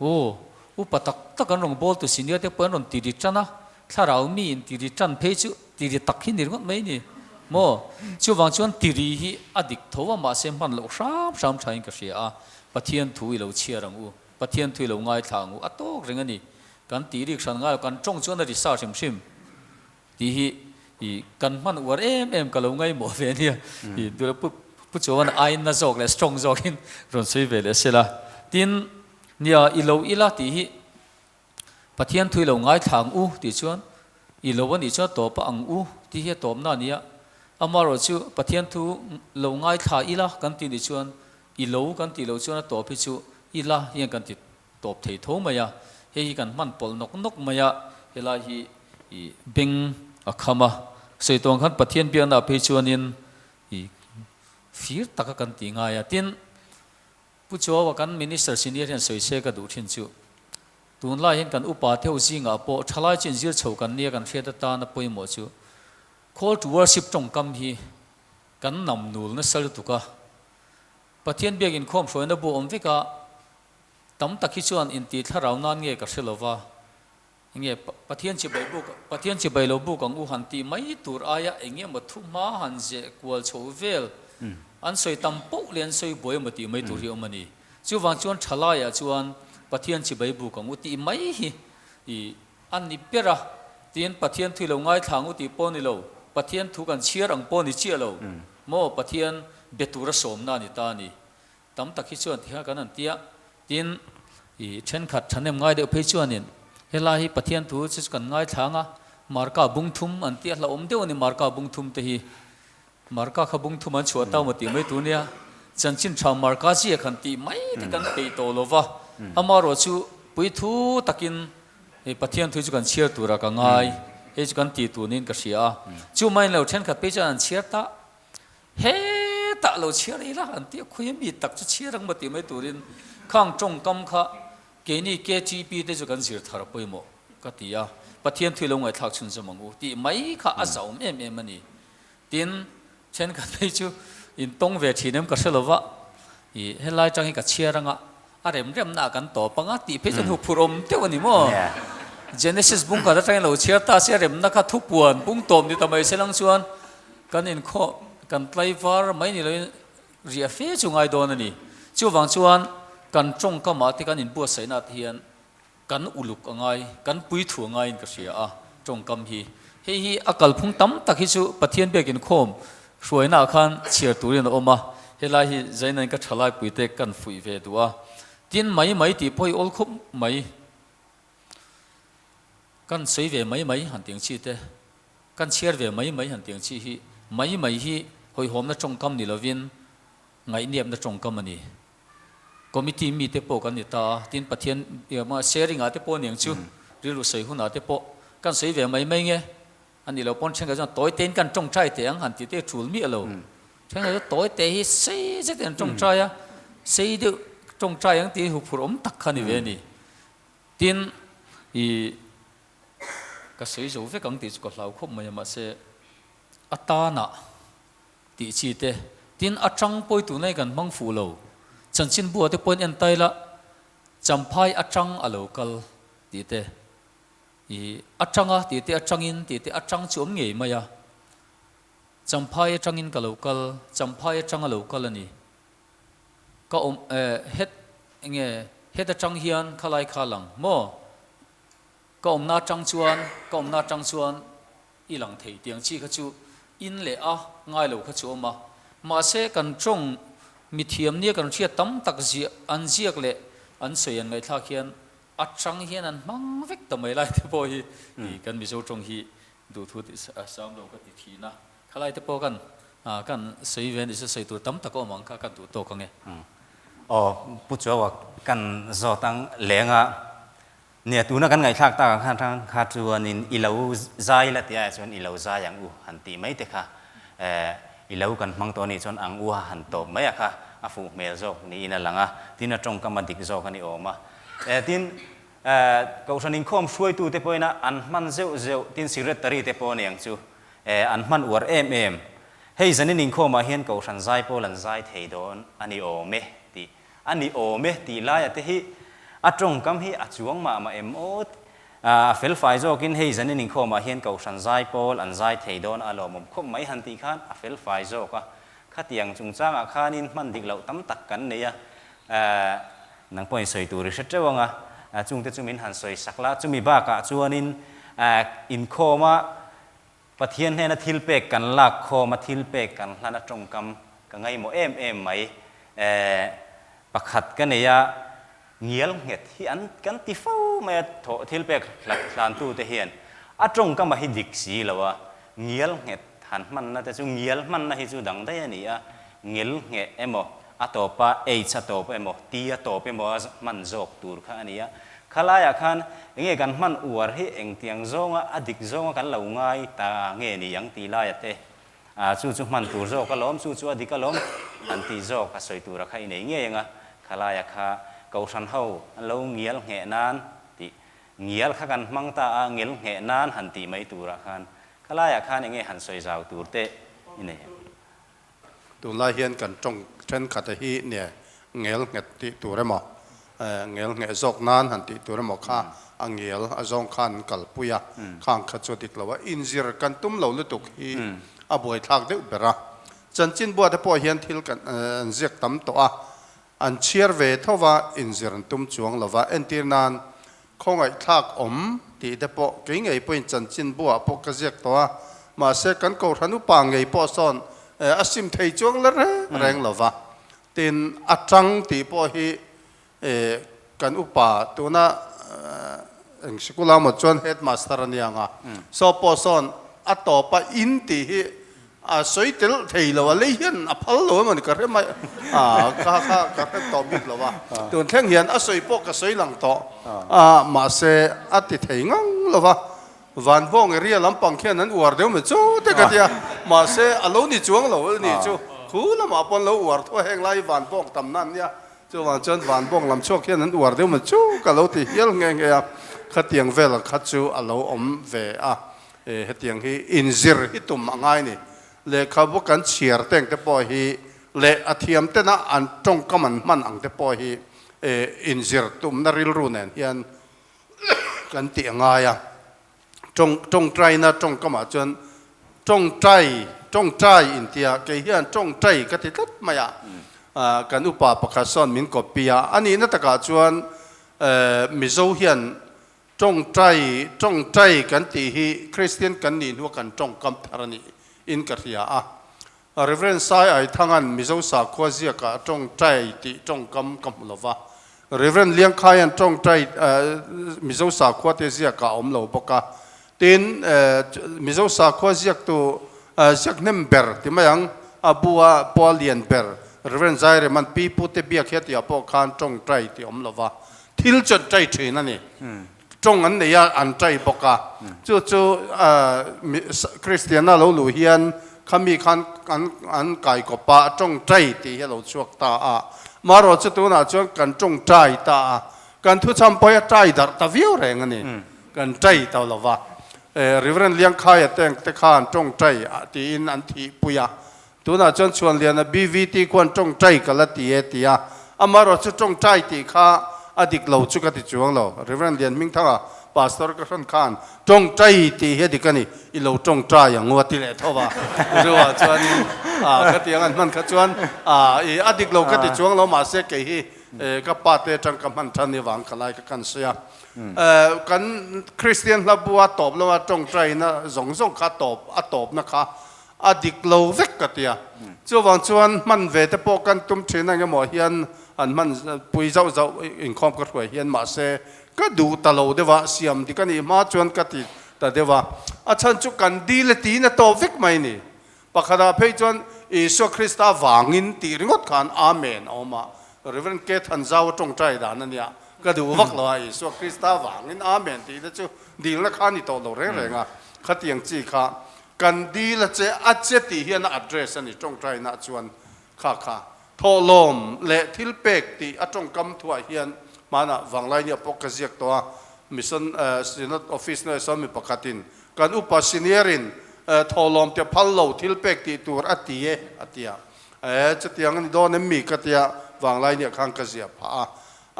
Aw, upa tak tak an rawn bawl tu senior te pawh an rawn ti ri tan a, thlarau mi in ti ri tan phei chu ti ri tak hi ni ringawt mai ni maw? Chuvang chuan ti ri hi a dik tho a mahse hman loh hram hram tha in ka hria a, Pathian thu i lo chhiar ang u, Pathian thu i lo ngaithla ang u a tawk reng a ni. Kan tih rik hran ngai lo, kan tawng chuan a ri sa hrim hrim tih hi i kan hman uar em em ka lo ngaihmawh ve ania. I duh pu pu chuan ain na zawk leh strong zawkin rawn sawi ve leh sela. Tin, nia i lo ila tih hi Pathian thui lo ngaithla ang u tih chuan i lo a nih chuan tawp a ang u tih hi a tawpna a ni a. Amaherawh chu Pathian thu lo ngaithla ila kan tih nih chuan i lo kan tih loh chuan a tawp hi chu ila hian kan ti tawp thei tho mai a. Hei hi kan hman pawlh nawk nawk mai a, helai hi i beng a kham a. Sawi tawng khan Pathian biaknaah phei chuanin i fir taka kan tih ngai a. Tin, Pu Chuaua kan Minister Senior hian sawi se ka duh thin chu. Tunlai hian kan upa theuh zingah pawh thalai chu inzir chho kan nia kan hriat atana pawimawh chu Call to Worship tawngkam hi kan nam nul nasa lutuk a. Pathian biak inkhawm hruaina bu awm vek a, tam tak hi chuan intih thlarau nan nge ka hre lova, Enge Pathian chibai buk Pathian chibai lo buk ang u han tih mai tur aia eng emaw thu hma han zeh kual chho vel an sawi tam poh leh an sawi buai emaw tih mai tur hi awm a ni. Chuvang chuan thalaiah chuan Pathian chibai buk ang u tih mai hi i a ni ber a, tin Pathian thu i lo ngaithla ang u tih pawh a ni lo, Pathian thu kan chhiar ang pawh a ni chiah lo maw Pathian be tura sawmna a ni ta a ni. Tam tak hi chuan tihian kan han ti a, tin i thenkhat thahnem ngai deuh phei chuanin helai hi Pathian thu chu kan ngaithla ang a, Marka bung thum an tih a hlauhawm deuh a ni Marka bung thum te hi. Marka kha bung thum an chhuah tau maw tih mai tur nia, chanchin tha Marka ziak han tih mai te kan peih tawh lo va, amaherawh chu puithu takin hei Pathian thu chu kan chhiar turah ka ngai, hei chu kan tih tur niin ka hria a, chu main lo thenkhat phei chuan an chhiar ta. Hetah lo chhiar ila an tih a khawi mi tak chu chhiar ang maw tih mai turin khang tawngkam kha keini KTP te chu kan zir thar pawimawh ka ti a, Pathian thui lo ngaihthlak chhunzawm ang u tih mai kha a zauhawm em em a ni. Tin, thenkhat phei chu in tawng ve thin em ka hre lova, ih helai tang hi ka chhiar anga a rem remna ah kan tawp anga tih phei chuan huphurh awm deuh a ni maw? Genesis bung khat atangin lo chhiar ta se a remna kha thupuan bung tawp ni ta mai se lang chuan kan inkhawh. Kan tlaivar mai ni loin riah fe chu ngai dawn a ni. Chuvang chuan kan tawngkamah te kan inbuatsaihna te hian kan uluk a ngai, kan puithu a ngaiin ka hria a, tawngkam hi. Hei hi a kalphung tam tak hi chu Pathian biak inkhawm hruainaah khan chhiar turin a awm a, helai hi Zainain ka thalaipuite kan fuih ve duh a. Tin, mai mai tih pawh hi awl khawp mai. Kan sawi ve mai mai han tiang chi te, kan chhiar ve mai mai han tiang chi hi mai mai hi hawihhawmna tawngkam ni lovin ngaihniapna tawngkam a ni. Committee mite pawh kan ni ta a, tin Pathian sharing ah te pawh aniang chu rilru sawi hunah te pawh kan sawi ve mai mai nge a nih loh pawn thenkhat chuan tawi tein kan tawngtai teh ang han tih te tul miah lo. Thenkhat chu tawi te hi sei zetin an tawngtai a, sei deuh tawngtai ang tih hi huphurh awm tak kha a ni ve a ni. Tin, i ka sawi zo vek ang tih chu ka hlau khawp mai a, mahse a tanah tih chi te, tin a tang pawi tuna hi kan hmang fuh lo, chanchinbu ah te pawhin en tai la, Champhai atang a lo kal tih te, i atanga tih te atangin tih te atang chu awm ngei mai a, Champhai atangin ka lo kal, Champhai atang a lo kal a ni. Ka awm eh het enge het atang hian khalai kha lang maw? Ka awmna atang chuan ka awmna atang chuan i lang thei tiang chi kha chu in leh a ngai lo kha chu awm a. Mahse kan tawng mithiam nia kan hriat tam tak ziah an ziak leh an sawi an ngaihthlak hian atang hian an hmang vek ta mai lai te pawh hi kan Mizo tawng hi duhthu tih sam lo ka ti thin a. Khalai te pawh kan kan sawi ve ni chu sawi tur tam tak a awm ang kha kan duh tawk ang e. Aw Pu Chuaua kan zawt ang leng a, nia tuna kan ngaihthlak tak ang khan tang kha chuanin i lo zai la tih aia chuan i lo zai ang u han tih mai te kha i lo kan hmang tawh anih chuan ang u a han tawp mai a kha a fuh hmel zawk niin a lang a, tin a tawngkam a dik zawk a ni awm a. Tin Kohhran inkhawm hruaitute pawhin a an hman zeuh zeuh tin secretary te pawh a ni ang chu. Eh, an hman uar em em. Hei zanin inkhawmah hian Kohhran zai pawl an zai thei dawn a ni awm e tih a ni awm e tih laia te hi a tawngkam hi a chuang mah mah em aw a fel fai zawkin hei zanin inkhawmah hian Kohhran zai pawl an zai thei dawn a lawmawm khawp mai han tih khan a fel fai zawk a. Khatiang chungchangah khanin hman dik loh tam tak kan nei a, eh, nang pawhin sawi tur i hre teuh ang a, chungte chu min han sawi sak la, chumi bakah chuanin, eh, inkhawma Pathian hnena thil pek kan lak khawm a, thil pek kan hlan a tawngkam ka ngaihmawh em em mai. Eh, pakhat ka nei a, ngial nghet hi an kan ti fo mai a, thawh thil pek hlat hlantute hian a tawngkam a hi dik si lo a, ngial nghet han hmanna te chu ngial hmanna hi chu dang daih a ni a, ngel ngheh emaw a tawpa H a tawp emaw T a tawp emaw a hman zawk tur kha a ni a. Khalaiah khan enge kan hman uar hi engtiang zawnga a dik zawnga kan lo ngai ta nge ni ang tih laia te a chu chu hman tur zawk alawm, chu chu a dik alawm han tih zawk a sawi tura kha i nei ngei ang a. Khalaia kha Kohhran ho an lo ngial ngheh nan tih ngial kha kan hmang ta a, ngel ngheh nan han tih mai turah khan khalaiah khan enge han sawi zau tur te i nei ang. Tunlai hian kan tawng thenkhat hi nia ngel nghet tih tur emaw, ngel ngheh zawk nan han tih tur emaw kha a ngel a zawng khan an kalpui a, khang kha chu a dik lo a, inzir kan tum lo lutuk hi a buaithlak deuh ber a. Chanchinbua te pawh hian thil kan an ziak tam tawh a, an chhiar ve tho va, inzir an tum chuang lo va, entir nan Khawngaihthlak awm tih te pawh kei ngei pawhin chanchinbuah pawh ka ziak tawh a, mahse kan Kohhran upa ngei pawh sawn a sim thei chuang la reng reng lo va. Tin, a tang tih pawh hi kan upa tuna eng sikula maw chuan headmaster a nia ang a, saw pawh sawn a tawpa in tih hi A sawi tel thei lo, a lei hian a phal lo emaw ni ka hre mai a, kha kha ka hre tawh bik lo a, tun thleng hian a sawi pawh ka sawi lang tawh a, mahse a ti thei ngang lo va, Vanbawng area lampang khian an uar deuh mai chu te ka ti a, mahse a lo ni chuang lo a ni chu, khu lamah pawh an lo uar tho a, heng lai hi Vanbawng tam na an nia, chuvang chuan Vanbawng lam chhuak hian an uar deuh mai chu ka lo ti hial nghe nghe a, khatiang vel kha chu a lo awm ve a. Hetiang hi inzir hi tum a ngai ni. Lehkhabu kan chhiar teng te pawh hi leh a thiam tena an tawngkam an hman ang te pawh hi inzir tumna rilru nen hian kan tih a ngai a. Tawng tawngtaina tawngkamah chuan Tawngtai, tawngtai intia kei hian tawngtai ka ti tlat mai a, kan upa pakhat sawn min copy a, a nihna takah chuan Mizo hian tawngtai, tawngtai kan tih hi Kristian kan nih hnua kan tawngkam thar a nih in ka hria a. Rev. Sai Aithanga'n Mizo sakhua ziakah tawngtai tih tawngkam ka hmu lo va, Rev. Liangkhaia'n tawngtai Mizo sakhua te ziakah a awm lo bawk a. Tin, Mizo sakhua ziaktu ziak hnem ber ti mai ang, a bua pua lian ber Rev. Zairema'n Pi Pute biak hian tihah pawh khan tawngtai tih a awm lo va, thil chu an tai thin a ni. Tawng an nei a, an tai bawk a. Chu chu Kristiana lo luh hian khami khan an kaikawp a, tawngtai tih hi a lo chhuak ta a. Marawh chu tunah chuan kan tawngtai ta a, kan thuchham pawh hi a tai darh ta viau reng a ni. Kan tai ta lo va. Reverend Liangkhaia te khan tawngtai tiin an thihpui a. Tunah chuan Chhuanliana BVT khuan tawngtai ka la ti e ti a, amaherawh chu tawngtai tih kha a dik lo chu ka ti chuang lo. Rev. Lianhmingthanga Pastor ka hrawn khan tawngtai tih hi a dik a ni, i lo tawngtai ang u a ti leh tho va. Ruah chuanin a ka ti ang an hman kha chuan a i a dik lo ka ti chuang lo mahse kei hi ka pa te atang ka hman than avang ka lai ka kan sawi a. Kan Kristian hla bua tawp lova tawngtaina zawng zawng kha tawp a tawpna kha A dik lo vek ka ti a. Chuvang chuan hman ve te pawh kan tum thin ang emaw hian an hman pui zauh zauh inkhawm ka hruai hian mahse ka duh ta lo deuh a, siam dik a nih hma chuan ka ti ta deuh a. A chhan chu kan dil e tiin a tawp vek mai ni. Pakhatah phei chuan Isua Krista vangin tih ringawt khan Amen a awm a. Rev. K. Thanzau a tawngtai dan a nia. Ka duh vak lo a, Isua Krista vangin Amen tih te chu dilna kha a ni tawh lo reng reng a. Khatiang chi kha Kan dil a che, a che tih hian a address a ni tawngtaina chuan kha kha thawhlawm leh thil pek tih a tawngkam thuah hian hmanah Vanglaini a pawh ka ziak tawh a, Mission Synod Office hnuaiah sawn mi pakhatin kan upa senior in thawhlawm te phal lo thil pek tih tur a ti e a ti a, e chutiang a ni dawn em mi ka tia Vanglaini ah khan ka ziah phah a,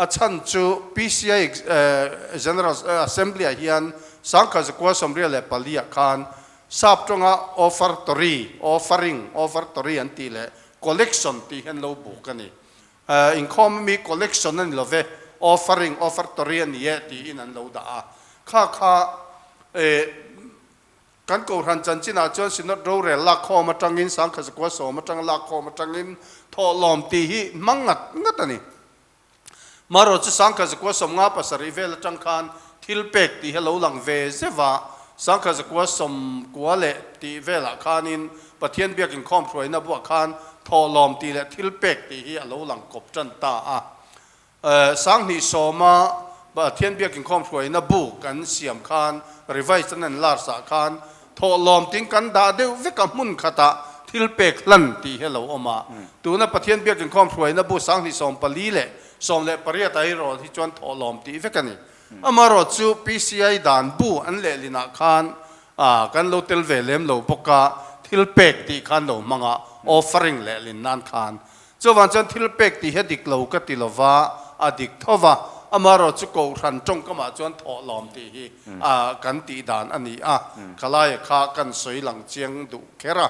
A chhan chu PCI General Assembly ah hian Sangkha Zakua 94 ah khan sap tawnga offertory, offering, offertory an tih leh collection tih hi an lo buk a ni. Inkhawm ami collection a ni lo ve, offering, offertory a ni e tiin an lo dah a. Kha kha Kan Kohhran chanchinah chuan Synod rorel lakkhawm atangin Sangkha Zakua sawm atanga lakkhawm atangin thawhlawm tih hi hmang ngat ngat a ni. Marawh chu Sangkha Zakua 57 vel atang khan thil pek tih hi a lo lang ve zeuh a, Sangkha Zakua 90 leh tih velah khanin Pathian biak inkhawm hruaina buah khan thawhlawm tih leh thil pek tih hi a lo lang kawp tan ta a. 2010 a Pathian biak inkhawm hruaina bu kan siam khan revise an an larsah khan Thawhlawm ting kan dah deuh vek a hmun khatah thil pek hlan tih hi a lo awm a. Tuna Pathian biak inkhawm hruaina bu 2014 leh 18 ah erawh hi chuan thawhlawm tih vek a ni. Amaherawh chu PCI dan bu an lehlinah khan kan lo tel ve lem lo bawk a, thil pek tih khan lo hmang a, offering lehlin nan khan Chuvang chuan thil pek tih hi a dik lo ka ti lova, a dik tho va, amaherawh chu Kohhran tawngkamah chuan thawhlawm tih hi kan tih dan a ni a, khalaia kha kan sawi lang chiang duh kher a.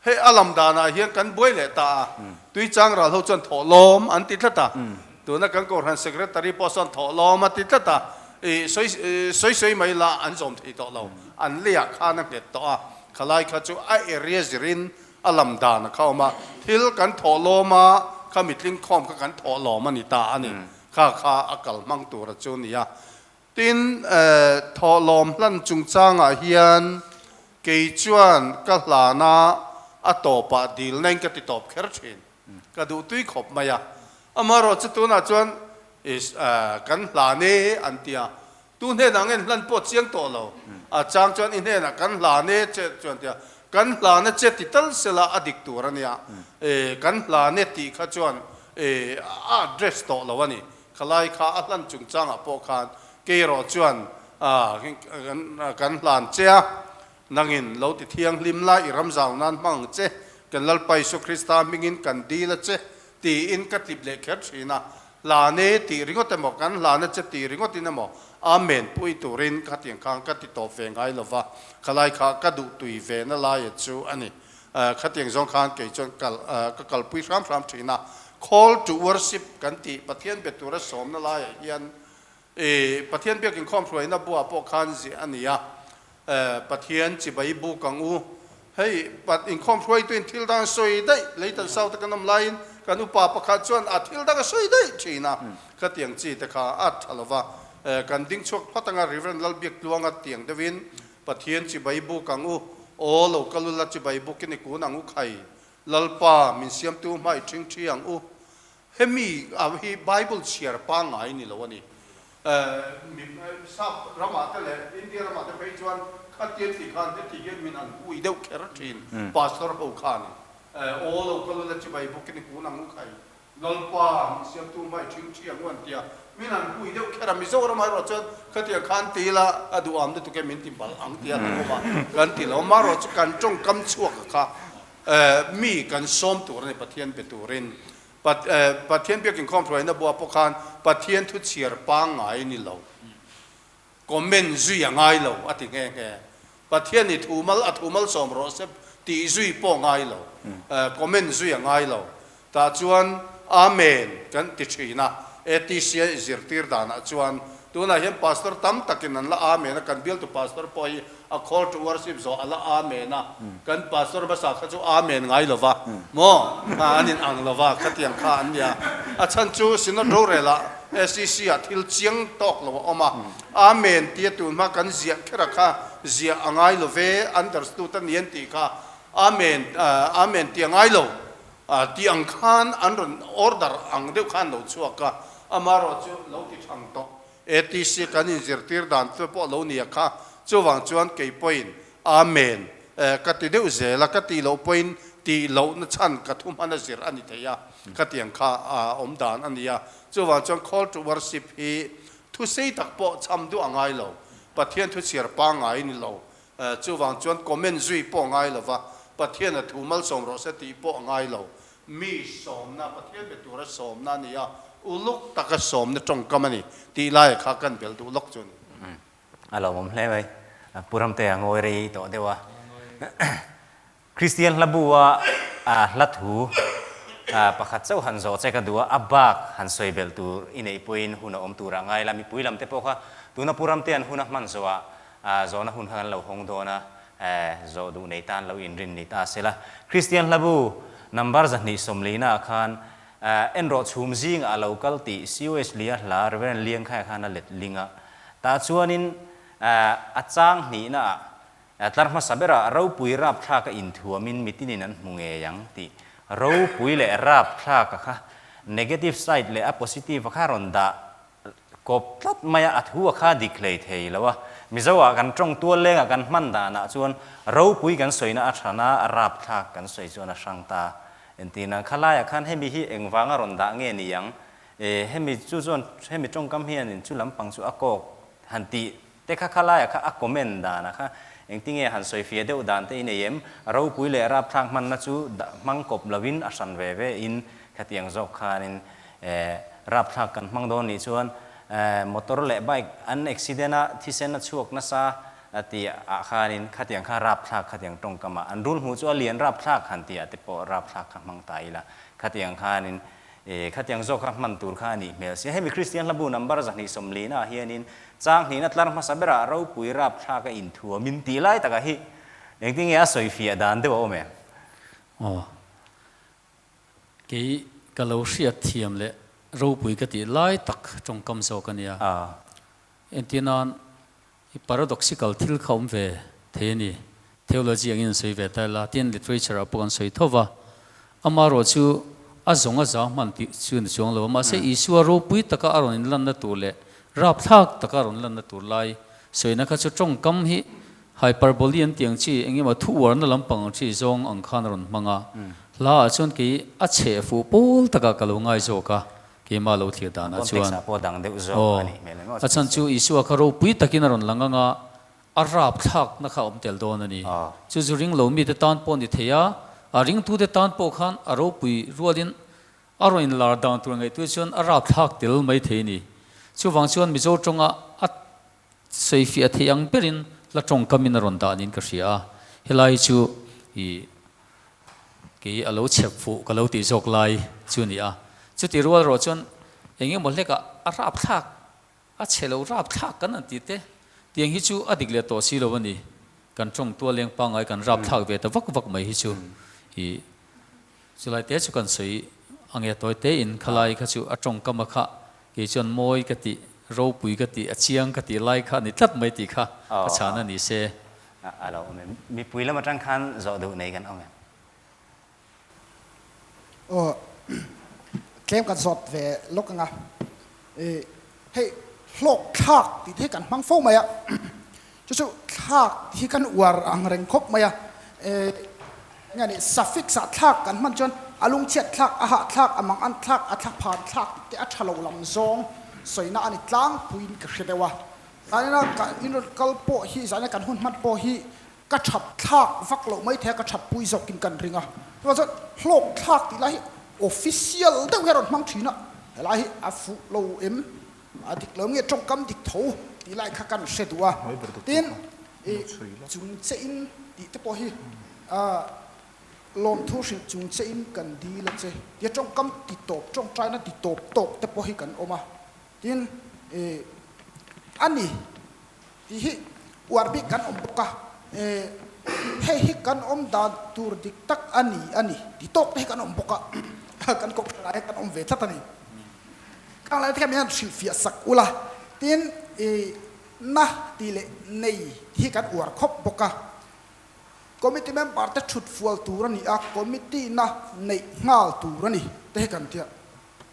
Hei a lam danah hian kan buai leh ta a, Tuichang ral ho chuan thawhlawm an ti tlat a, tuna kan Kohhran Secretary pawh sawn thawhlawm a ti tlat a, i sawi sawi sawi mai la an zawm thei tawh lo, an leiah khan a nghet tawh a, khalai kha chu a area zirin A lam dan a kha awm a, thil kan thawh lawm a, kha mitling khawm kha kan thawh lawm a ni ta a ni. Kha kha a kal hmang tur a chu ni a. Tin, thawh lawm hlan chungchangah hian kei chuan ka hlan a, a tawpah dil nain ka ti tawp kher thin. Ka duh tui khawp mai a. Amaherawh chu tunah chuan kan hlan e an ti a, Tu hnenah nge hlan pawh chiang tawh lo. A chang chuan i hnenah kan hlan e che chuan tia kan hlan a che ti tal sela a dik tur a nia. E kan hlan e tih kha chuan e a address tawh lo a ni. Khalai kha a hlan chungchangah pawh khan keirawh chuan a kan hlan che a, nangin lo ti thianghlim la i ramzau nan hmang ang che, kan Lalpa Isua Krista hmingin kan dil a che tiin ka tlip leh kher thin a. Hlan e tih ringawt emaw, kan hlan a che tih ringawtin emaw, Amen pui turin khatiang khan ka ti tawp ve ngai lo va, khalai kha ka duh tui ve na laia chu a ni. Khatiang zawng khan kei chuan kal ka kalpui hram hram thin a. Call to worship kan tih Pathian be tura sawmna laiah hian Pathian biak inkhawm hruaina buah pawh khan ziah a ni a, Pathian chibai buk ang u. Hei inkhawm hruaituin thil dang a sawi daih, leitan sau te kan awm laiin kan upa pakhat chuan a thil dang a sawi daih thin a, khatiang chi te kha a tha lo va. Kan ding chhuak phawt anga Reverend Lalbiaktluanga tiang deuhin Pathian chibai buk ang u, aw lo kal ula chibai bukin i kun ang u khai, Lalpa min siamtu hma i ṭhing ṭhi ang u. Hemi ah hi Bible chhiar pangngai ni lo a ni. Sap ramah te leh India ramah te phei chuan khatiang tih khan heti hian min an hui deuh kher thin Pastor ho khan. Aw lo kal ula chibai bukin i kun ang u khai, Lalpa min siamtu hma i ṭhing ṭhi ang u an ti a, min an hui deuh kher a. Mizoramah erawh chuan khatiang khan ti ila a duham lutuk e min ti balh ang tia kan awm a, kan ti lo. Amaherawhchu chu kan tawngkam chhuak kha Mi kan sawm tur a ni Pathian be turin. Pathian biak inkhawm hruaina buah pawh khan Pathian thu chhiar pangngai ni lo. Comment zui a ngai lo a ti nghe nghe. Pathian i thu mal a thu mal sawm rawh se tih zui pawh ngai lo. Comment zui a ngai lo. Tah chuan Amen kan ti thin a, ATC a zirtir danah chuan tunah hian Pastor tam takin an la Amen a, kan bialtu Pastor pawh hi a call to worship zawh a la Amen a, kan Pastor hmasa kha chu Amen ngai lo va maw, an in ang lo va, khatiang kha an nia. A chhan chu Synod rorel ah SEC ah thil chiang tawk lo a awm a, Amen tia tun hma kan ziah kher a kha ziah a ngai lo ve, understood a ni an tih kha Amen, Amen tia ngai lo. Tih ang khan an rawn order ang deuh khan lo chhuak a, amaherawh chu lo ti thang tawh. ATC kan inzirtir dan te pawh lo nia kha, chuvang chuan kei pawhin Amen ka ti deuh zel a, ka tih loh pawhin tih lohna chhan ka thu hman a zir a ni thei a, khatiang kha awm dan a nia. Chuvang chuan call to worship hi thu sei tak pawh chham duh a ngai lo, Pathian thu chhiar pangngai ni lo, Chuvang chuan comment zui pawh a ngai lo va, Pathian a thu malsawm rawh se tih pawh a ngai lo. Mi sawmna, Pathian be tura sawmna a ni a, uluk taka sawmna tawngkam a ni tih laia kha kan belh duh lawk chu a ni. A lawmawm hle mai. Pu Ramtea ngawi rei tawh deuh a. Kristian hla bu a hla thu pakhat chauh han zawh che ka duh a, a bak han sawi belh tur i neih pawhin hun a awm turah ngai la, mipui lam te pawh kha tuna Pu Ramtea'n hun a hman zawhah zawhna hun kha kan lo hawng dawn a, zawh duh nei tan lo inrin ni ta se la. Kristian hla bu number 240 ah khan enrawh chhum zingah a lo kal tih COS Lia hla Rev. Liangkhaia khan a let ling a, tah chuanin a chang hnihnaah Tlar hmasa berah ropui rapthlak a inthuamin mitinin an hmu ngei ang tih ropui leh rapthlak a kha negative side leh a positive a kha rawn dah kawp tlat mai a, a thu a kha dik hlei thei lo a. Mizo ah kan tawng tual lengah kan hman danah chuan ropui kan sawina a than a, rapthlak kan sawi chuan a hrang ta. Entirna khalaiah khan hemi hi engvanga rawn dah nge ni ang? E hemi chu chuan hemi tawngkam hianin chu lampang chu a kawk han tih Te kha kha laiah kha a comment danah kha engtinge han sawi fiah deuh dan te i nei em? Ropui leh rapthlak hmanna chu hmang kawp lovin a hran ve ve in khatiang zawk khanin rapthlak kan hmang dawn nih chuan motor leh bike an accident a thisen a chhuak nasa tih ah khanin khatiang kha rapthlak khatiang tawngkam ah an rul hmuh chu a lian rapthlak han tih ah te pawh rapthlak kha hmang ta ila khatiang khanin E, khatiang zawk kha hman tur kha a nih hmel sia. Hemi Kristian hlabu number 240 ah hianin chang hnihna tlar hmasa berah ropui rapthlak a inthuam in tih lai takah hi engtin nge a sawi fiah dan deuh a awm em? Aw, kei ka lo hriat thiam leh ropui ka tih lai tak tawngkam zawk a nia. Entir nan i paradoxical thil kha awm ve thei a ni. Theology angin an sawi ve ta ila, tin literature ah pawh kan sawi tho va. Amaherawh chu a zawng a za hman tih chu ni chuang lo a, mahse Isua ropui taka a rawn inlanna tur leh rapthlak taka a rawn lanna tur lai sawina kha chu tawngkam hi hyperbole an tih ang chi eng emaw thu uarna lampang ang chi zawng ang khan a rawn hmang a. Hla ah chuan kei a chheh fuh pawl takah ka lo ngai zawk a. Keimah lo thlir danah chuan, aw, a chhan chu Isua kha ropui takin a rawn lang ang a, a rapthlakna kha a awm tel dawn a ni. Chu zu ring lo mite tan pawh ni thei a, a ringtute tan pawh khan a ropui rualin A rawn inlar dan tur ngaihtuah chuan a rapthlak tel mai thei a ni. Chuvang chuan Mizo tawnga a sawifiah theih ang berin hla tawngkamin a rawn dah niin ka hria a, helai chu ih kei a lo chhep fuh ka lo tih zawk lai chu a ni a. Chuti rual erawh chuan eng emaw hlekah a rapthlak A chhe lo rapthlak kan han ti te, tiang hi chu a dik leh tawh si lo a ni. Kan tawng tua leng pangngai kan rapthlak ve ta vak vak mai hi chu i chulai te chu kan sawi ang e tawi te in khalai kha chu a tawngkam a kha kei chuan mawi ka tih, ropui ka tih, a chiang ka tih lai kha a ni tlat mai tih kha ka chhan a ni se. A lo awm em? Mipui lam atang khan zawh duh nei kan awm em? Aw, tlem kan zawt ve lawk anga, i hei hlawk thlak tih te hi kan hmang fo mai a, chu chu thlak tih hi kan uar ang reng khawp mai a, e enge ni suffix ah thlak kan hman chuan a lungchhiat thlak, a hah thlak, a mang an thlak, a thla phan thlak tih te a tha lo lam zawng sawina a ni tlangpuiin ka hre deuh a, zanin a kan inrawn kal pawh hi zanin a kan hun hman pawh hi Ka that thlak vak loh mai thei a, ka that pui zawkin kan ring a. Chuvang chuan hlawk thlak tih lai hi official deuh hi a rawn hmang thin a, helai hi a fuh lo em, a dik lo em nge tawngkam dik tho tih lai kha kan hre duh a. Tin, i chung che in tih te pawh hi lawmthu hrilh chung che in kan dil a che tia tawngkam ti tawp, tawngtaina ti tawp tawk te pawh hi kan awm a. Tin, i a ni. Tih hi uar bik kan awm bawk a, hei hi kan awm dan tur dik tak a ni a ni ti tawk te hi kan awm bawk a, kan kohhran ah hian kan awm ve tlat a ni. Khang lai te khan min han hrilhfiah sak ula, tin i na tih leh nei tih hi kan uar khawp bawk a, committee member te thut fual tur a ni a, committee na neih nghal tur a ni te hi kan ti a.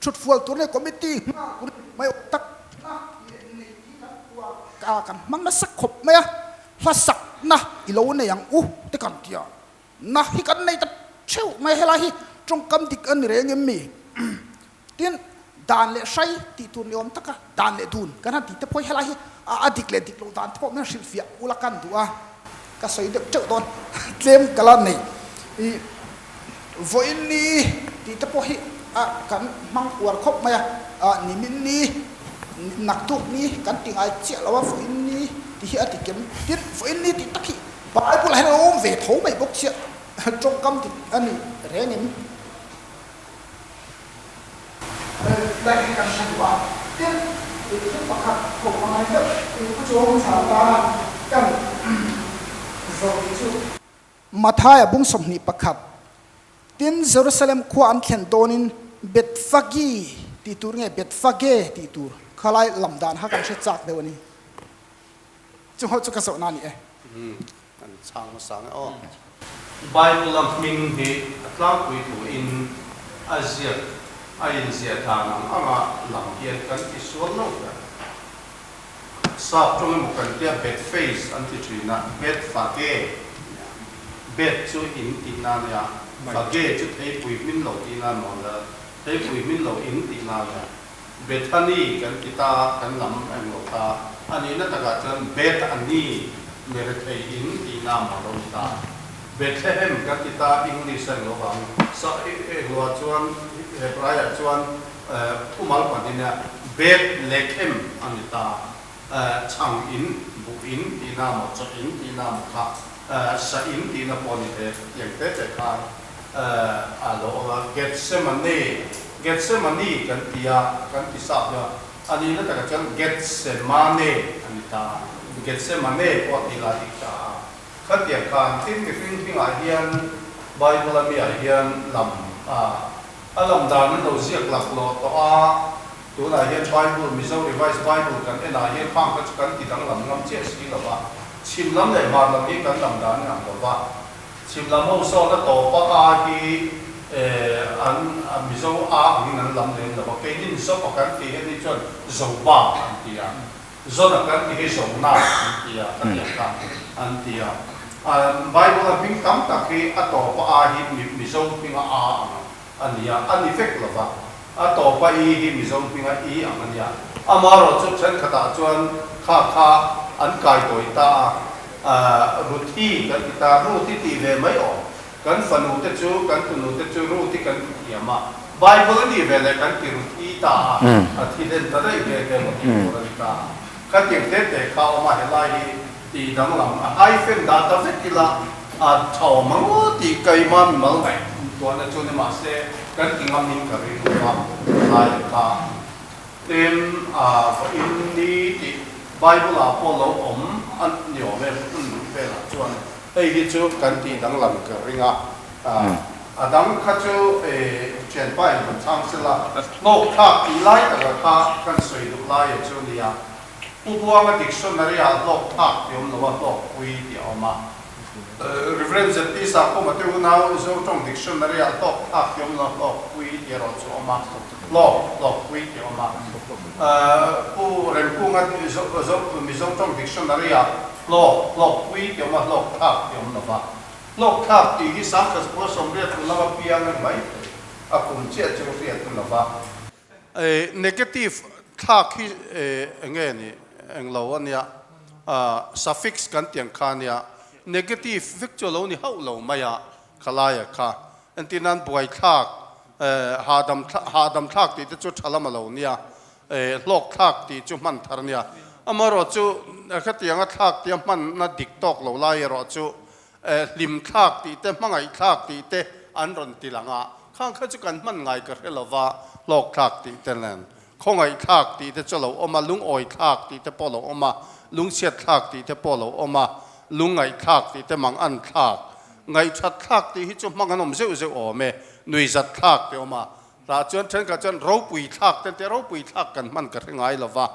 Thut fual tur leh committee nghak tur mai awm tak na leh neih hi kan uar a, kan hmang nasa khawp mai a, hla sakna i lo nei ang u te kan ti a, na hi kan nei ta theuh mai a, helai hi tawngkam dik a ni reng em mi? Tin, dan leh hrai tih tur ni awm tak a, dan leh dun kan han tih te pawh hi helai hi a dik leh dik loh dan te pawh min hrilhfiah ula kan duh a, ka sawi deuh teuh dawn tlem ka la nei. I vawiin ni tih te pawh hi a kan hmang uar khawp mai a, a nimin ni naktuk ni kan ti ngai chiah lo a, vawiin ni tih hi a ti kem tin vawiin ni tih tak hi Bible ah hian a awm ve tho mai bawk chiah tawngkam dik a ni reng em? Lai hi kan hre duh a, tin thil pakhat ho pangai deuh pu chuang chhan tana kan zawh tih chu. Mathaia bung 21, Tin, Jerusalem khua an thlen dawnin Bethphage tih tur nge Bethphage tih tur khalai lam dan kha kan hre chak deuh a ni. Chung ho chu ka zawhna a ni e. An chhang hmasa nge aw. Bible a hming hi a tlangpui thuin a ziak a inziah dan ang anga lam hian kan ti sual lo ber. Sap tawng emaw kan tia Bethphage an ti thin a, Bethphage, Beth chu in tihna a nia, Phage chu theipui hmin lo tihna a mawn a, theipui hmin lo in tihna a nia. Bethany kan ti ta, kan lam eng lo ta, a nihna takah chuan Beth-ani, mi rethei in tihna a mawn lo ni ta. Bethlehem kan ti ta, English a eng lo vang, sa eng loah chuan Hebraiah chuan Thumal pahnih nia Beth Lechem a ni ta. Chhang in, buh in tihna maw, chaw in tihna maw kha, sa in tihna pawh a ni hle. Tiang te te khan a lo awm a. Gethsemane, Gethsemane kan ti a, kan ti sap nia. A nihna takah chuan Gethsemane a ni ta. Gethsemane pawh a ti lai dik ta a. Khatiang khan tin mihring hmingah hian Bible a miah hian lam a A lam dan an lo ziak laklawh tawh a, tunah hian Bible, Mizo Revised Bible kan enah hian khang kha chu kan ti danglam ngam chiah si lo va, chhim lam leh hmar lam hi kan lam dan in ang lo va, chhim lam ho sawn a tawpa a hi an Mizo a angin an lam lem lo va, keinin Zopa kan tih hian hi chuan Zoba an ti a, Zona kan tih hi Zona an ti a, ka tiang kha an ti a. Bible a hming tam tak hi a tawpa a hi Mizo hminga a ang a ni a, a ni vek lo va. A tawpa i hi Mizo hminga i ang a nia. Amaherawhchu thenkhatah chuan kha kha an kai tawi ta a, Ruthi kan ti ta, Ruth i tih ve mai awm. Kan fanu te chu, kan tunu te chu Ruth i kan ti thiam a. Bible a nih veleh kan ti ru thi ta a, a thi hlen ta daih nghe nghe maw tih tur a ni ta a. Khatiang te te kha awm a, helai hi tih danglam a hyphen dah ta vek ila a tha awm ang aw tih keima mimal ngaih tuahna chu ni mahse kan ti ngamin ka ring lo va, helai a kha Tin, a vawiin ni tih Bible ah pawh lo awm a ni awm em hun luh velah chuan hei hi chu kan tih danglam ka ring a, a dang kha chu thianpa in rawn chhang sela hlawk thlak tih lai taka kha kan sawi duh lai a chu nia. Pu Buanga dictionary ah hlawk thlak tih awm lo a hlawk pui tih a awm a. Rev. ZP Sakhuma te unau Zotawng Dictionary ah hlawk thlak tih awm lo hlawk pui tih erawh chu awm a, hlawk, hlawk pui tih awm a. Pu Remkunga Mizotawng Dictionary ah hlawk, hlawk pui tih awm a, hlawk thlak tih awm lo va. Hlawk thlak tih hi Sangkhaskua 80 kum lama piang a ni mai thei, a kum chiah chu hriat a lo va. Negative thlak hi eng nge ni eng lo a nia, suffix kan tih ang kha a nia, negative vek chu a lo ni hauh lo mai a, khalaia kha. Entir nan buai thlak, hahdam hahdam thlak tih te chu tha lam a lo nia, hlawk thlak tih chu hman thar a nia. Amaherawhchu khatianga thlak tia hmanna dik tawk lo lai erawh chu Hlim thlak tih te, hmangaih thlak tih te an rawn ti lang a, khang kha chu kan hman ngai ka hre lo va, hlawk thlak tih te nen, khawngaih thlak tih te chu a lo awm a, lungawi thlak tih te pawh a lo awm a, lungchhiat thlak tih te pawh a lo awm a, lungngaih thlak tih te, mang an thlak, ngaihthat thlak tih hi chu hmang an awm zeuh zeuh awm e, nuizat thlak tih a awm a, tah chuan thenkhat chuan ropui thlak te an ti a, ropui thlak kan hman ka hre ngai lo va,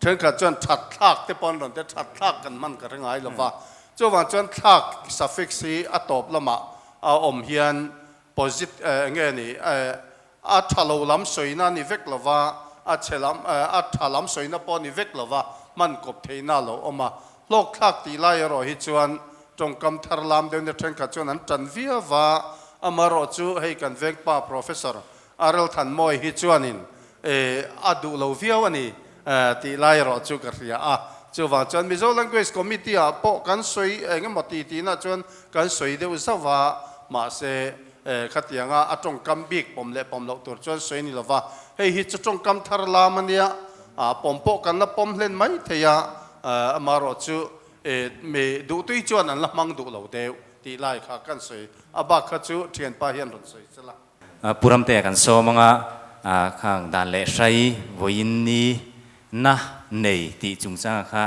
Thenkhat chuan that thlak te pawh an rawn ti a, that thlak kan hman ka hre ngai lo va. Chuvang chuan thlak suffix hi a tawp lamah a awm hian posit eng nge ni a tha lo lam sawina a ni vek lo va, a chhe lam a tha lam sawina pawh a ni vek lo va, hman kawp theihna a lo awm a. Hlawk thlak tih lai erawh hi chuan tawngkam thar lam deuhna thenkhat chuan an tan viau va, amaherawh chu hei kan vengpa Professor Arel Thanmawi hi chuanin a duh lo viau a ni tih lai erawh chu ka hria a. Chuvang chuan Mizo Language Committee ah pawh kan sawi eng emaw ti tihna chuan kan sawi deuh zauh a, mahse khatianga a tawngkam bik pawm leh pawm loh tur chuan sawi ni lova, hei hi chu tawngkam thar lam a nia, pawm pawh kan la pawm hlen mai thei a, amaherawh chu mi duhtui chuan an la hmang duh lo deuh tih lai kha kan sawi a, bak kha chu thianpa hian rawn sawi chela. Pu Ramtea kan sawm anga khang dan leh hrai vawiin ni na nei tih chungchanga kha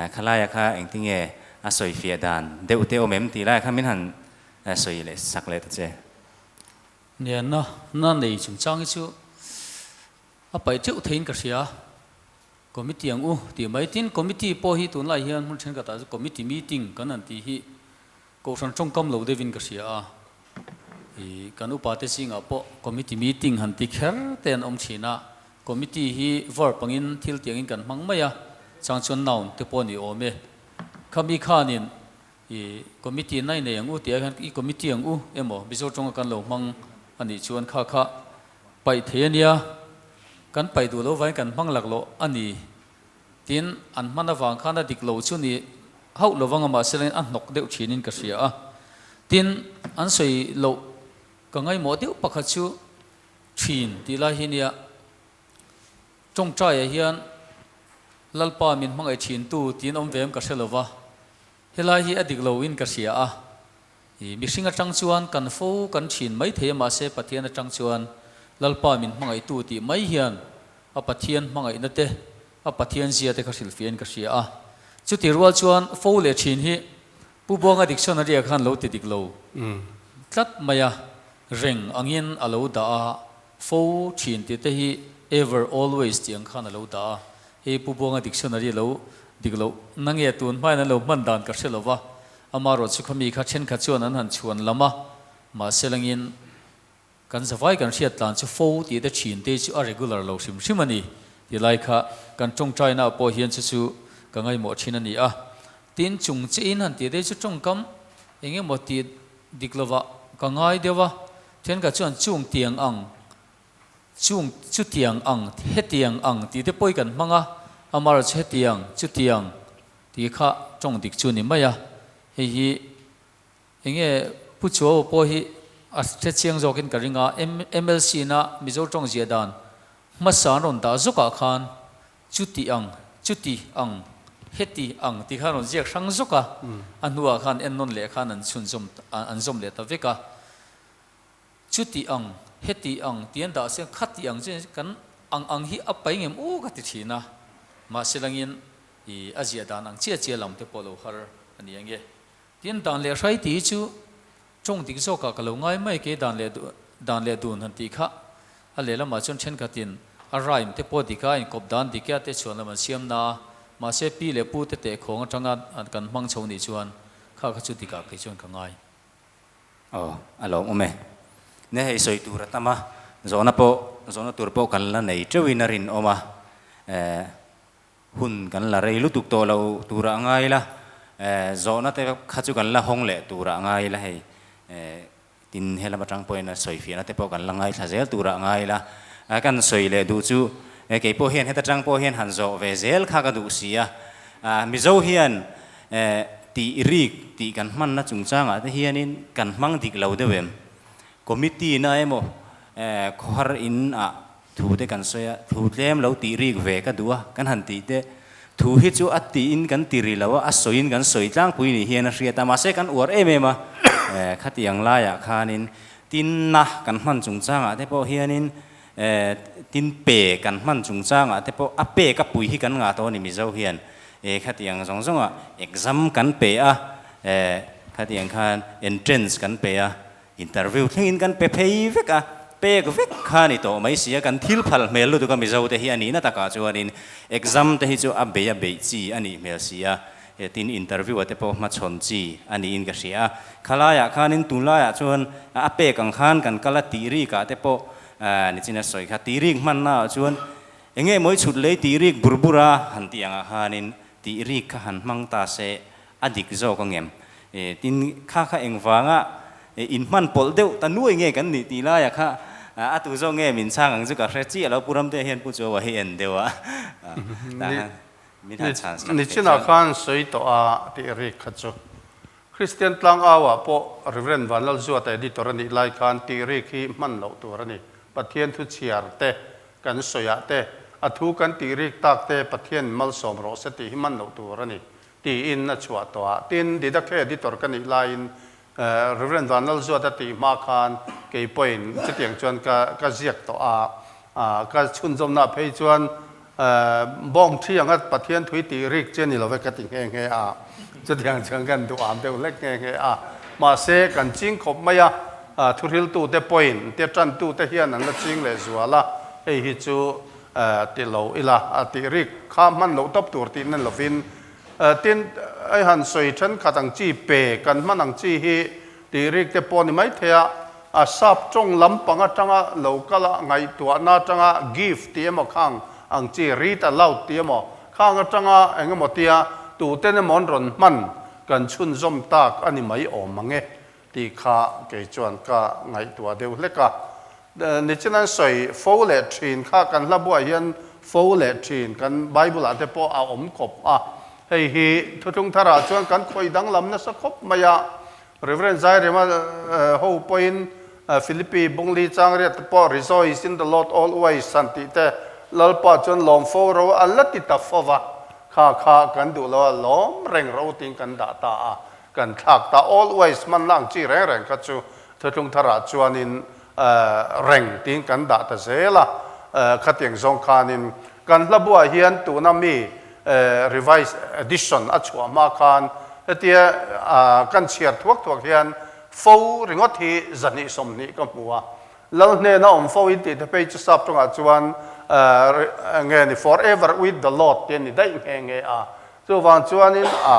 khalaia kha engtinge a sawi fiah dan deuh te awm em tih lai kha min han sawi leh sak leh ta che. Nia na na nei chungchang hi chu a paih teuh theiin ka hria. Committee ang u tih mai tin committee pawh hi tunlai hian hmun thenkhatah chu committee meeting kan han tih hi Kohhran tawngkam lo deuhin ka hria a, ih kan upate zingah pawh committee meeting han ti kher te an awm thin a, committee hi verb angin thil tiangin kan hmang mai a, chang chuan noun te pawh a ni awm e. Khami khanin ih committee nai nei ang u tih ah hian i committee ang u emaw Mizo tawnga kan lo hmang a nih chuan kha kha paih thei a nia, kan paih duh lo vangin kan hmang laklawh a ni. Tin, an hman avang khan a dik lo chu ni hauh lo vang a, mahse lengin a hnawk deuh thinin ka hria a. Tin, an sawi loh ka ngaimawh deuh pakhat chu thin tih lai hi nia, tawngtaiah hian Lalpa min hmangaih thintu tiin awm ve em ka hre lo va, helai hi a dik loin ka hria a. I mihring atang chuan kan fo kan thin mai thei a, mahse Pathian atang chuan Lalpa min hmangaihtu tih mai hian A Pathian hmangaihna te, a Pathian zia te kha hrilhfiahin ka hria a. Chuti rual chuan fo leh thin hi Pu Buanga dictionary-ah khan lo ti dik lo tlat mai a, reng angin a lo dah a, fo thin tih te hi ever, always tih ang khan a lo dah a. Hei Pu Buanga dictionary lo dik loh na nge tun hmain an lo hman dan ka hre lo va, amaherawhchu khami kha thenkhat chuan an han chhuan lam a, mahse langin Kan zavai kan hriat tlan chu fo tih te thin te chu a regular lo hrim hrim a ni ti lai kha kan tawngtaina ah pawh hian chu chu ka ngaihmawh thin a ni a. Tin, chung che in han tih te chu tawngkam eng emaw tih dik lovah ka ngai deuh a, thenkhat chuan chung tiang ang, chung chu tiang ang, hetiang ang tih te pawh hi kan hmang a, amaherawhchu hetiang, chutiang tih kha tawng dik chu a ni mai a, hei hi Enge Pu Chuau pawh hi A hre chiang zawkin ka ring a, MLC na Mizo tawng zia dan hmasa an rawn dah zawkah khan chuti ang, chuti ang, heti ang tih khan rawn ziak hrang zawk a, a hnuah khan ennawn leh khan an chhunzawm an zawm leh ta vek a. Chuti ang, heti ang tih an dah se khati ang chu kan ang ang hi a pai ngem u ka ti thin a, mahse langin i a ziah dan ang chiah chiah lam te pawh lo har a ni ange. Tin dan leh hrai tih hi chu Tawng dik zawkah ka lo ngai mai kei dan leh dan leh dun han tih kha a lehlamah chuan thenkhatin a rhyme te pawh dik a, inkawp dan dik a te chhuan lam an siam na a, mahse pi leh pu te tehkhawng atanga kan hmang chho nih chuan kha kha chu dikah kei chuan ka ngai. Aw, a lawmawm e. Ne hei sawi tur a tam a, zawhna pawh zawhna tur pawh kan la nei teuhin a rinawm a, eh. Hun kan la rei lutuk tawh lo turah a ngai la, zawhna te kha chu kan la hawng leh turah a ngai la hei. Tin, helam atang pawhin a sawi fiahna te pawh kan la ngaithla zel turah a ngai la. Kan sawi leh duh chu kei pawh hian heta tang pawh hian han zawh ve zel kha ka duh si a. Mizo hian tih rik tih kan hmanna chungchangah te hianin kan hmang dik lo deuh em? Committee na emaw khawhar in ah Thu te kan sawi a, thu tlem lo tih rik ve ka duh a, kan han tih te, thu hi chu a tiin kan ti ri lo a, a sawiin kan sawi tlangpui ni hian a hriat a, mahse kan uar em em a, khatiang laiah khanin tinna kan hman chungchangah te pawh hianin tin pe kan hman chungchangah te pawh a pek a pui hi kan ngah tawh a ni Mizo hian, khatiang zawng zawngah exam kan pe a, khatiang khan entrance kan pe a, Interview thlengin kan pe phei vek a, pek vek kha a ni tawh mai si a, kan thil phal hmel lutuk a Mizo te hi a nihna takah chuanin exam te hi chu a bei a beih chi a nih hmel si a, tin interview a te pawh hmachhawn chi a niin ka hria a, khalaiah khanin tunlaiah chuan a pek ang khan kan kal a tih rikah te pawh nichin a sawi kha tih rik hmannaah chuan enge mawi chhut lei tih rik bur bur a han tih angah khanin tih rik kha han hmang ta se A dik zawk ang em? Tin, kha kha engvanga inhman pawlh deuh ta nuai nge kan nih tih laia kha a tu zawk nge min chhang ang chu ka hre chiah lo. Pu Ramtea hian Pu Chuaua hi en deuh a, tah khan min han chhan sak Ni chinah khan sawi tawh a tih rik kha chu. Kristian tlangauah pawh Rev. Vanlalzuata editor a nih lai khan tih rik hi hman loh tur a ni. Pathian thu chhiar te, kan sawiah te, a thu kan tih rik tak te Pathian malsawm rawh se tih hi hman loh tur a ni. Tiin a chhuah tawh a. Tin, Didakhe editor ka nih laiin Rev. Vanlalzuat a tih hma khan kei pawhin chutiang chuan ka ka ziak tawh a. Ka chhunzawmna phei chuan bawng thi anga Pathian thui tih rik chi a ni lo ve ka ti nghe nghe a. Chutiang chuan kan duh am deuh hlek nghe nghe a. Mahse, kan ching khawp mai a, thuhriltute pawhin tia tantute hian an la ching leh zual a, hei hi chu Ti lo ila, a tih rik kha hman loh tawp tur tih nen lovin, tin, hei han sawi thenkhat ang chi pe kan hman ang chi hi tih rik te pawh ni mai thei a, a sap tawng lampang atanga lo kal a, ngaihtuahna atanga give tih emaw khang ang chi, read aloud tih emaw khang atanga eng emaw tia tuten emaw an rawn hman kan chhunzawm tak a ni mai awm ang e tih kha kei chuan ka ngaihtuah deuh hlek a. Nichin an sawi fo leh thin kha kan hla buah hian fo leh thin kan Bible ah te pawh a awm khawp a. Hei hi Thuthlung Tharah chuan kan khawih danglam nasa khawp mai a. Reverend Zairema ho pawhin Philippi Bungli Changriat te pawh Rejoice in the Lord always han tih te Lalpa chuan lawm fo ro a la ti ta fo va. Kha kha kan duh lo a, lawm reng ro tiin kan dah ta a. Kan thlak ta always hmanna ang chi reng reng kha chu Thuthlung Tharah chuanin reng tiin kan dah ta zel a, khatiang zawng khanin kan hla buah hian tuna mi revised edition a chhuah hma khan hetia kan chhiar thuak thuak hian fo ringawt hi 220 ka hmu a, Lal hnena awm fo in tih te phei chu sap tawngah chuan nge ni forever with the Lord tih a ni daih nghe nghe a, Chuvang chuanin a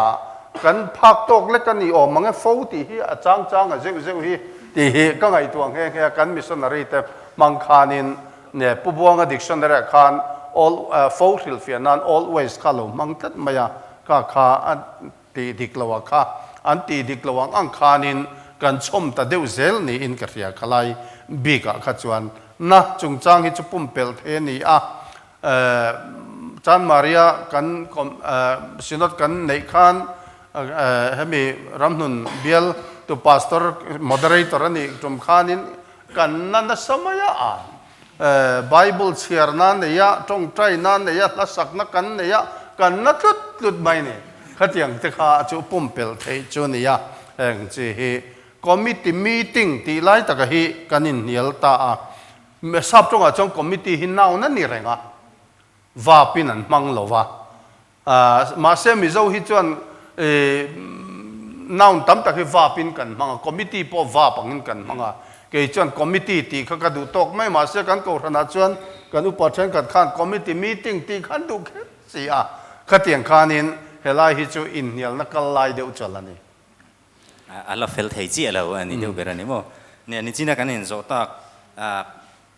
kan phak tawk lek a ni awm ang e fo tih hi a chang chang a zeuh zeuh hi tih hi ka ngaihtuah nghe nghe a, kan missionary te hmang khanin ne Pu Buanga dictionary ah khan all fo hrilhfiah nan always kha lo hmang tlat mai a, kha kha a tih dik lo ah kha an tih dik lo ang ang khanin kan chhawm ta deuh zel niin ka hria khalai bik ah kha chuan na chungchang hi chu pumpelh thei a ni a. Chan Maria kan Synod kan neih khan hemi ramhnun bial tu pastor moderator a nih tum khanin kan na nasa mai a a. Bible chhiarna nei a, tawngtaina nei a, hlasakna kan nei a, kan na tlut tlut mai ni. Khatiang te kha chu pumpelh theih chu a ni a, heng chi hi committee meeting tih lai taka hi kan inhnial ta a. Sap tawngah chuan committee hi noun a ni reng a, verb in an hmang lo va. Mahse Mizo hi chuan noun tam tak hi verb in kan hmang a, committee pawh verb angin kan hmang a. Kei chuan committee tih kha ka duh tawk mai, mahse kan kohhranah chuan kan upa thenkhat khan committee meeting tih kha an duh kher si a. Khatiang khanin helai hi chu inhnialna kal lai deuh chal a ni. A la fel thei chiah lo a ni deuh ber a ni maw? Nia, nichina kan inzawh tak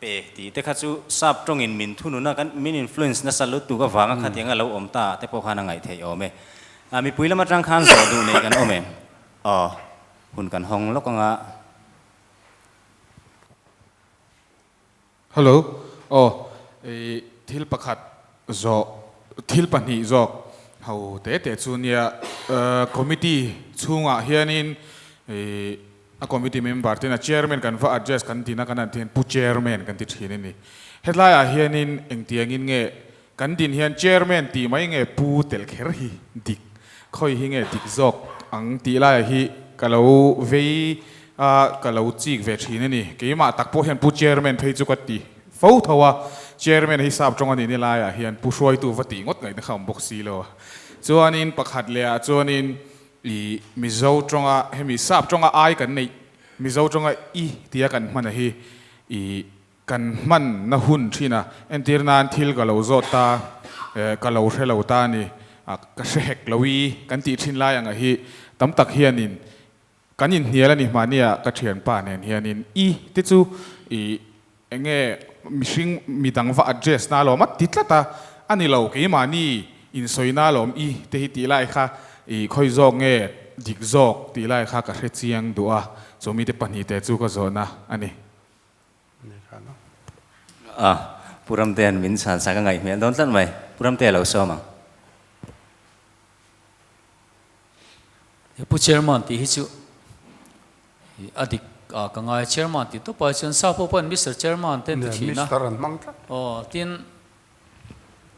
pe tih te kha chu sap tawngin min thunun a, kan min influence nasa lutuk avanga khatiang a lo awm ta te pawh khan a ngaih theih awm e. Mipui lam atang khan zawh duh nei kan awm em? Aw, hun kan hawng lawk anga. Hello, aw i thil pakhat zawh, thil pahnih zawk ho te te chu nia committee chhungah hianin i a committee member ten a chairman kan va address kan din a kan han ti hian pu chairman kan ti thin a ni. Hetlaiah hianin engtiangin nge kan din hian chairman tih mai nge pu tel kher hi dik khawi hi nge dik zawk ang tih laiah hi ka lo vei a ka lo chik ve thin a ni. Keimah tak pawh hian pu chairman phei chu ka ti fo tho a, chairman hi sap tawng a nih ni laiah hian pu hruaitu va tih ngawt ngaihna kha awm bawk si lo a. Chuanin pakhat leh ah chuanin i Mizo tawnga hemi sap tawnga ai kan neih Mizo tawnga i tia kan hman a hi i Kan hman na hun thin a, entir nan thil ka lo zawt ta, ka lo hre lo ta a ni, ka hre hek lo i kan tih thin lai anga hi tam tak hianin kan inhnial a ni hmahnia ka thianpa nen hianin i te chu i enge mihring midang va address na alawm a ti tlat a, a ni lo keimahni insawi na alawm i te hi tih lai kha i khawi zawk nge dik zawk tih lai kha ka hre chiang duh a, chumi te pahnihte chu ka zawhna a ni. A, Pu Ramtea'n min chhan sak a ngaih hmel dawn tlat mai. Pu Ramtea lo sawm ang. Pu Chairman tih hi chu a dik a ka ngai. Chairman tih tawp ai chuan sa pawh pawhin Mister Chairman te an ti thin a. Mister an hmang tlat. Aw, tin,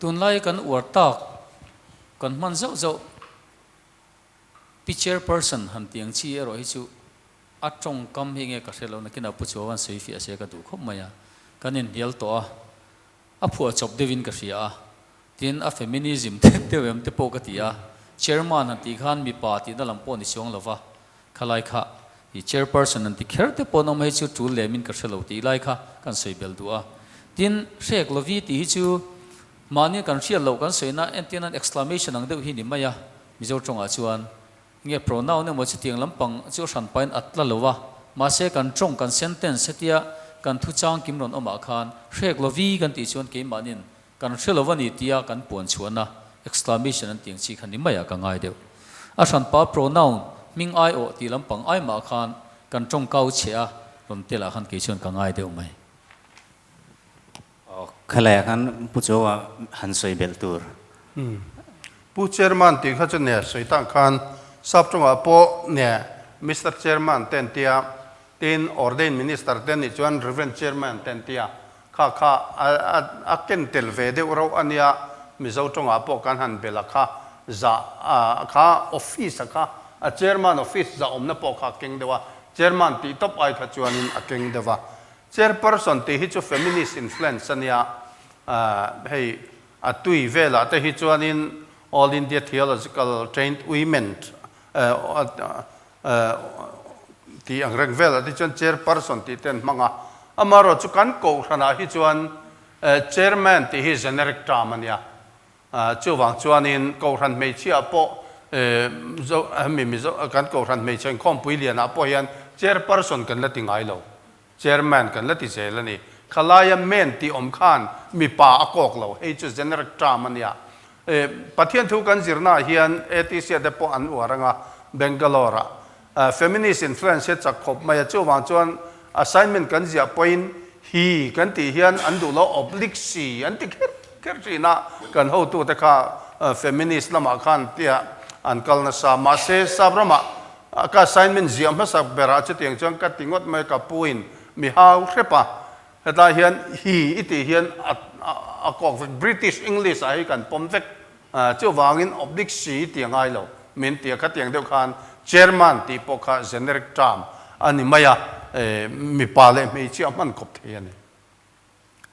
tunlai kan uar tak kan hman zauh zauh Pi Chairperson han tih ang chi erawh hi chu a tawngkam hi nge ka hre lo nakinah Pu Chuavan sawi fiah se ka duh khawp mai a, kan inhnial tawh a, a phuah chawp deuhin ka hria a, tin a feminism deuh deuh em te pawh ka ti a, Chairman han tih khan mipa tihna lam pawh ni chuang lo va, khalai kha i Chairperson han ti kher te pawh an awm hei chu tul lemin ka hre lo tih lai kha kan sawi bel duh a, tin hrek lovi tih hi chu mahni kan hriat loh kan sawina entirnan exclamation ang deuh hi ni mai a, Mizo tawngah chuan nge pronoun emaw chutiang lampang chu hran pahin a tla lo a, mahse kan tawng kan sentence hetia kan thu chang kim rawn awmah khan hrek lovi kan tih chuan keimahnin kan hre lo a ni tia kan puan chhuahna exclamation an tih ang chi kha ni maiah ka ngai deuh. A hranpa pronoun hming ai awh tih lampang ai mah khan kan tawng kau chhe a rawn telah khan kei chuan ka ngai deuh mai. Aw, khalaiah khan Pu Chawa han sawi belh tur. Pu Chairman tih kha chu ne sawi tang khan sap tawngah pawh ne Mister Chairman te an tia, tin Ordained Minister te nih chuan Reverend Chairman te an tia, kha kha a ken tel ve deuh rauh a nia, Mizo tawngah pawh kan han bel a kha zah kha office a kha a Chairman office zah awmna pawh kha a keng deuh a, Chairman tih tawp ai kha chuanin a keng deuh a. Chairperson tih hi chu feminist influence a nia, hei a tui velah te hi chuanin All India Theological Trained Women tih ang reng velah te chuan chairperson tih te an hmang a. Amaherawhchu chu kan kohhranah hi chuan chairman tih hi generic term a nia. Chuvang chuanin kohhran hmeichhiah pawh hemi Mizo kan kohhran hmeichhe inkhawmpui lianah pawh hian chairperson kan la ti ngai lo. Chairman kan la ti zel a ni. Khalaia men tih awm khan mipa a kawk lo, hei chu generic term a nia. Pathian thu kan zirnaah hian ATC-a te pawh an uar anga Bangalore-ah feminist influence hi a chak khawp mai a, chuvang chuan assignment kan ziah pawhin hi kan tih hian an duh lo oblique si an ti kher kher thin a, kan hotute kha feminist lamah khan tia an kal nasa. Mahse, sap ramah. Ka assignment ziah hmasak berah chutiang chuan ka ti ngawt mai ka pu in mi hau hrep a, hetlai hian hi i tih hian a a kawk vek British English ah hi kan pawm vek chuvangin oblique si ti a ngai lo min ti a, khatiang deuh khan chairman tih pawh kha generic term a ni mai a, mipa leh hmeichhia hman khawp thei a ni.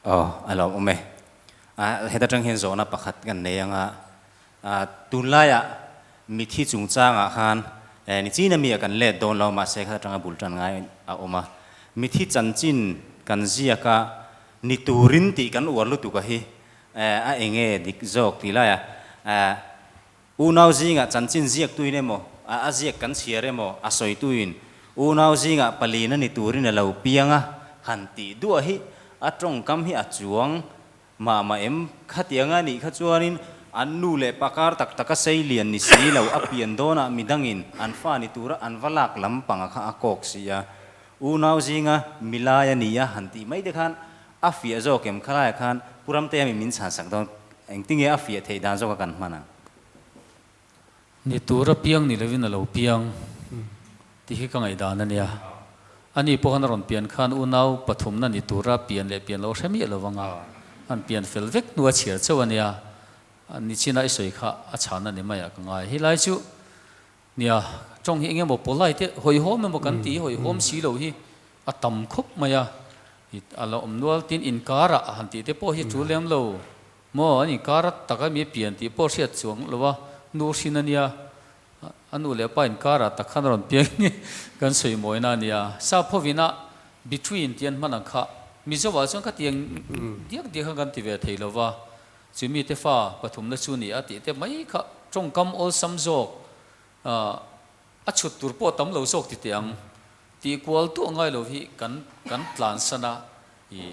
Aw, a lo awm e. Heta tang hian zawhna pakhat kan nei ang a, tunlaiah mithi chungchangah khan nichina mi a kan let dawn lo mahse kha atanga bul tan ngai a awm a, mithi chanchin kan ziak a ni turin tih kan uar lutuk a hi a enge dik zawk tih laiah Unau zingah chanchin ziaktuin emaw, a ziak kan chhiar emaw, a sawituin unau zingah palina ni turin a lo piang a, han tih duah hi a tawngkam hi a chuang mah mah em? Khatianga nih kha chuanin an nu leh pa kar tak taka sei lian ni si lo a pian dawnah midangin an fa ni tura an va lak lampanga kha a kawk si a, unau zinga milai a ni a han tih mai te khan A fiah zawk em khalaiah khan Pu Ramtea mi min chhan sak dawn engtinge a fiah theih dan zawka kan hman ang? Ni tur a piang ni lovin a lo piang tih hi ka ngaihdan a nia. Ani pawh khan a rawn pian khan unau pathumna ni tura pian leh pian lo hre miah lo vang a, an pian fel vek hnu a chhiar chauh a nia. Nichina i sawi kha a chhan a ni mai ah ka ngai. Helai chu nia tawng hi engemaw polite hawihhawm emaw kan tih hi hawihhawm si lo hi a tam khawp mai a. A la awm nual tin inkar ah han tih te pawh hi a tul lem lo maw an inkar a tak a mi pian tih pawh hriat chuang lo a nu hrin a nia a nu leh pa inkar ah tak khan a rawn piang nge kan sawi mawina a nia sap hovin a between tih an hman ang kha Mizo ah chuan khatiang diak diak khan kan ti ve thei lo va chu mi te fa pathumna chu ni a tih te mai kha tawngkam awlsam zawk A chhut tur pawh tam lo zawk ti teh ang. Tih kual tuah ngai lo hi kan kan tlan san a, i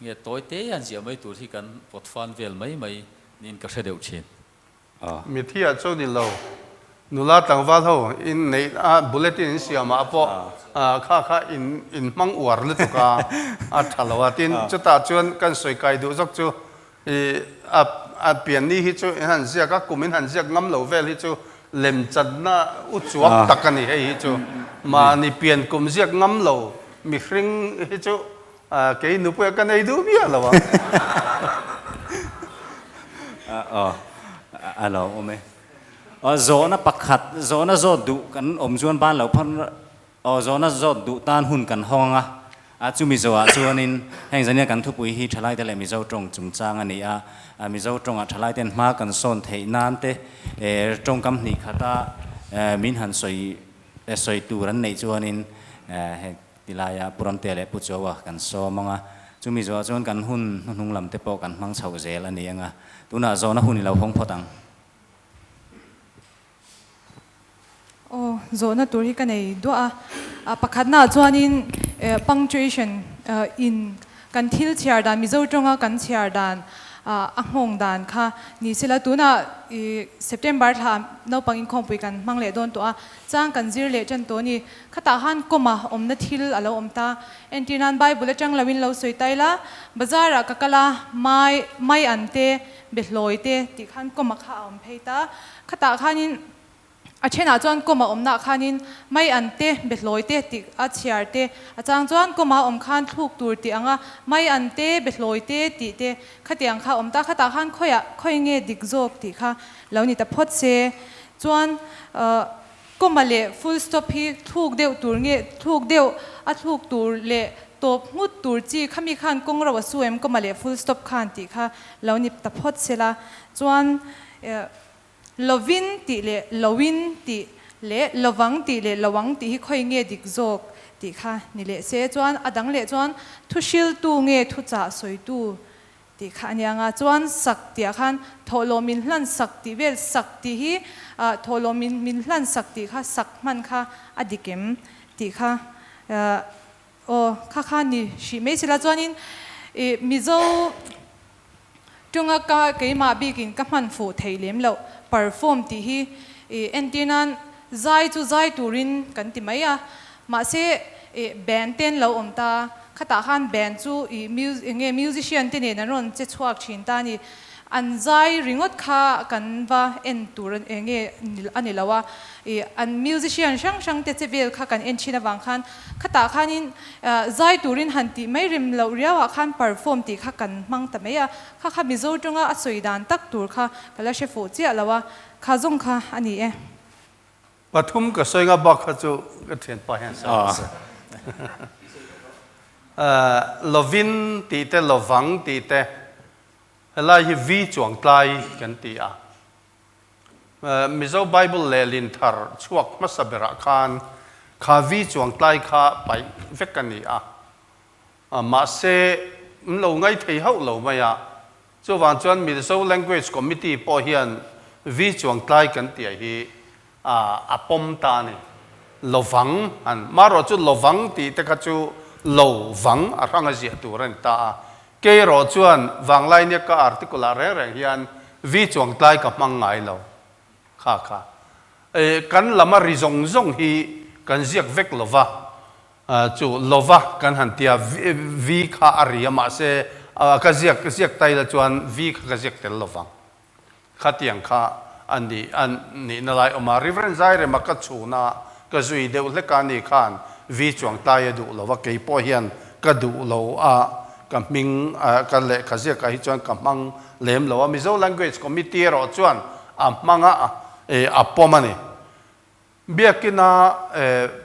nge tawi te an ziah mai tur hi kan pawt fan vel mai mai niin ka hre deuh thin. Mithi ah chuan ni lo, nula tlangval ho in neih a bulletin in siam ah pawh kha kha in in hmang uar lutuk a, a tha lo a. Tin, chutah chuan kan sawi kai duh zawk chu I a a pianni hi chu in han ziak a, kum in han ziak ngam lo vel hi chu lemchanna u chuak tak a ni hei hi chu. Mahni pian kum ziak ngam lo mihring hi chu kei nupuia ka nei duh miah lo ang. Aw a lo awm e. Aw zawhna pakhat zawhna zawt duh kan awm chuan ban lo phawt Aw zawhna zawt duh tan hun kan hawng ang a, a chu Mizo ah chuanin heng zania kan thupui hi thalaite leh Mizo tawng chungchang a ni a, Mizo tawngah thalaiten hma kan sawn theih nan te tawngkam hnih khata min han sawi sawi tur an neih chuanin heng tilaia Pu Ramtea leh Pu Chuaua kan sawm ang a, chu Mizo ah chuan kan hun hnuhnung lam te pawh kan hmang chhoh zel a ni ang a, tunah zawhna hun i lo hawng phawt ang. Aw, zawhna tur hi ka nei duah a. Pakhatnaah chuanin punctuation in kan thil chhiar dan, Mizo tawnga kan chhiar dan a nghawng dan kha ni sela tunah September thla naupang inkhawmpui kan hmang leh dawn tawh a, chang kan zir leh tan tawh a ni. Khatah khan kawma awmna thil a lo awm ta. Entir nan Bible atang loin lo sawi ta ila, bazarah ka kal a, mai mai an te, Behlawi te tih khan kawma kha a awm phei ta. Khatah khanin a thenah chuan kawma awmnaah khanin mai an te, behlawi te tih a chhiar te, a chang chuan kawma awm khan thluk tur tih anga mai an te, behlawi te tih te khatiang kha a awm ta. Khatah khan khawiah khawi nge dik zawk tih kha lo ni ta phawt se. Chuan kawma leh full stop hi thluk deuh tur nge thluk deuh a thluk tur leh tawp nghut tur chi khami khan kawng ro a su em kawma leh full stop khan tih kha lo ni ta phawt se la. Chuan lovin tih leh loin tih leh lovang tih leh loang tih hi khawi nge dik zawk tih kha ni leh se. Chuan a dang leh chuan thu hriltu nge thu chah sawitu tih kha a nia nga. Chuan sak tih ah khan thawhlawm min hlan sak tih vel sak tih hi thawhlawm min min hlan sak tih kha sak hman kha a dik em tih kha aw kha kha ni hrih mai sela. Chuanin ih Mizo Tunga ka keimah bikin ka hman fuh theih lem loh perform tih hi ih entir nan zai chu zai turin kan ti mai a, mahse ih band te an lo awm ta, khatah khan band chu ih enge musician te nen an rawn che chhuak thin ta a ni. An zai ringawt kha kan va en tur nge a ni lo a, ih an musician hrang hrang te che vel kha kan en thin avang khan khatah khanin zai turin han tih mai rem loh riauah khan perform tih kha kan hmang ta mai a, kha kha Mizo tawnga a sawi dan tak tur kha ka la hre fuh chiah lo a, kha zawng kha a ni e. Pathum ka sawi nga bak kha chu ka thianpa hian sawi a sawi. Lovin tih te lovang tih te Helai hi vi chuang tlai kan ti a. Mizo Bible lehlin thar chhuak hmasa berah khan kha vi chuang tlai kha paih vek a ni a. Mahse, an lo ngai thei hauh lo mai a. Chuvang chuan Mizo Language Committee pawh hian vi chuang tlai kan tih hi a pawm ta a ni. Lovang an, marawh chu lovang tih te kha chu lo vang a hrang a ziah tur a ni ta a. Kei erawh chuan Vanglainia ka article ah reng reng hian vi chuang tlai ka hmang ngai lo. Kha kha. E, kan lam a ri zawng zawng hi kan ziak vek lo va, chu lova kan han tia vi kha a ri a mahse ka ziak ziak tai la chuan vi kha ka ziak tel lovang. Khatiang kha a ni a nihna lai awm a, Reverend Zairema ka chhuna ka zui deuh hlek a ni khan vi chuang tlai a duh lo a, kei pawh hian ka duh lo a, ka hming ka lehkha ziakah hi chuan ka hmang lem lo a, Mizo Language Committee erawh chuan a hmang a, a pawm a ni. Biakina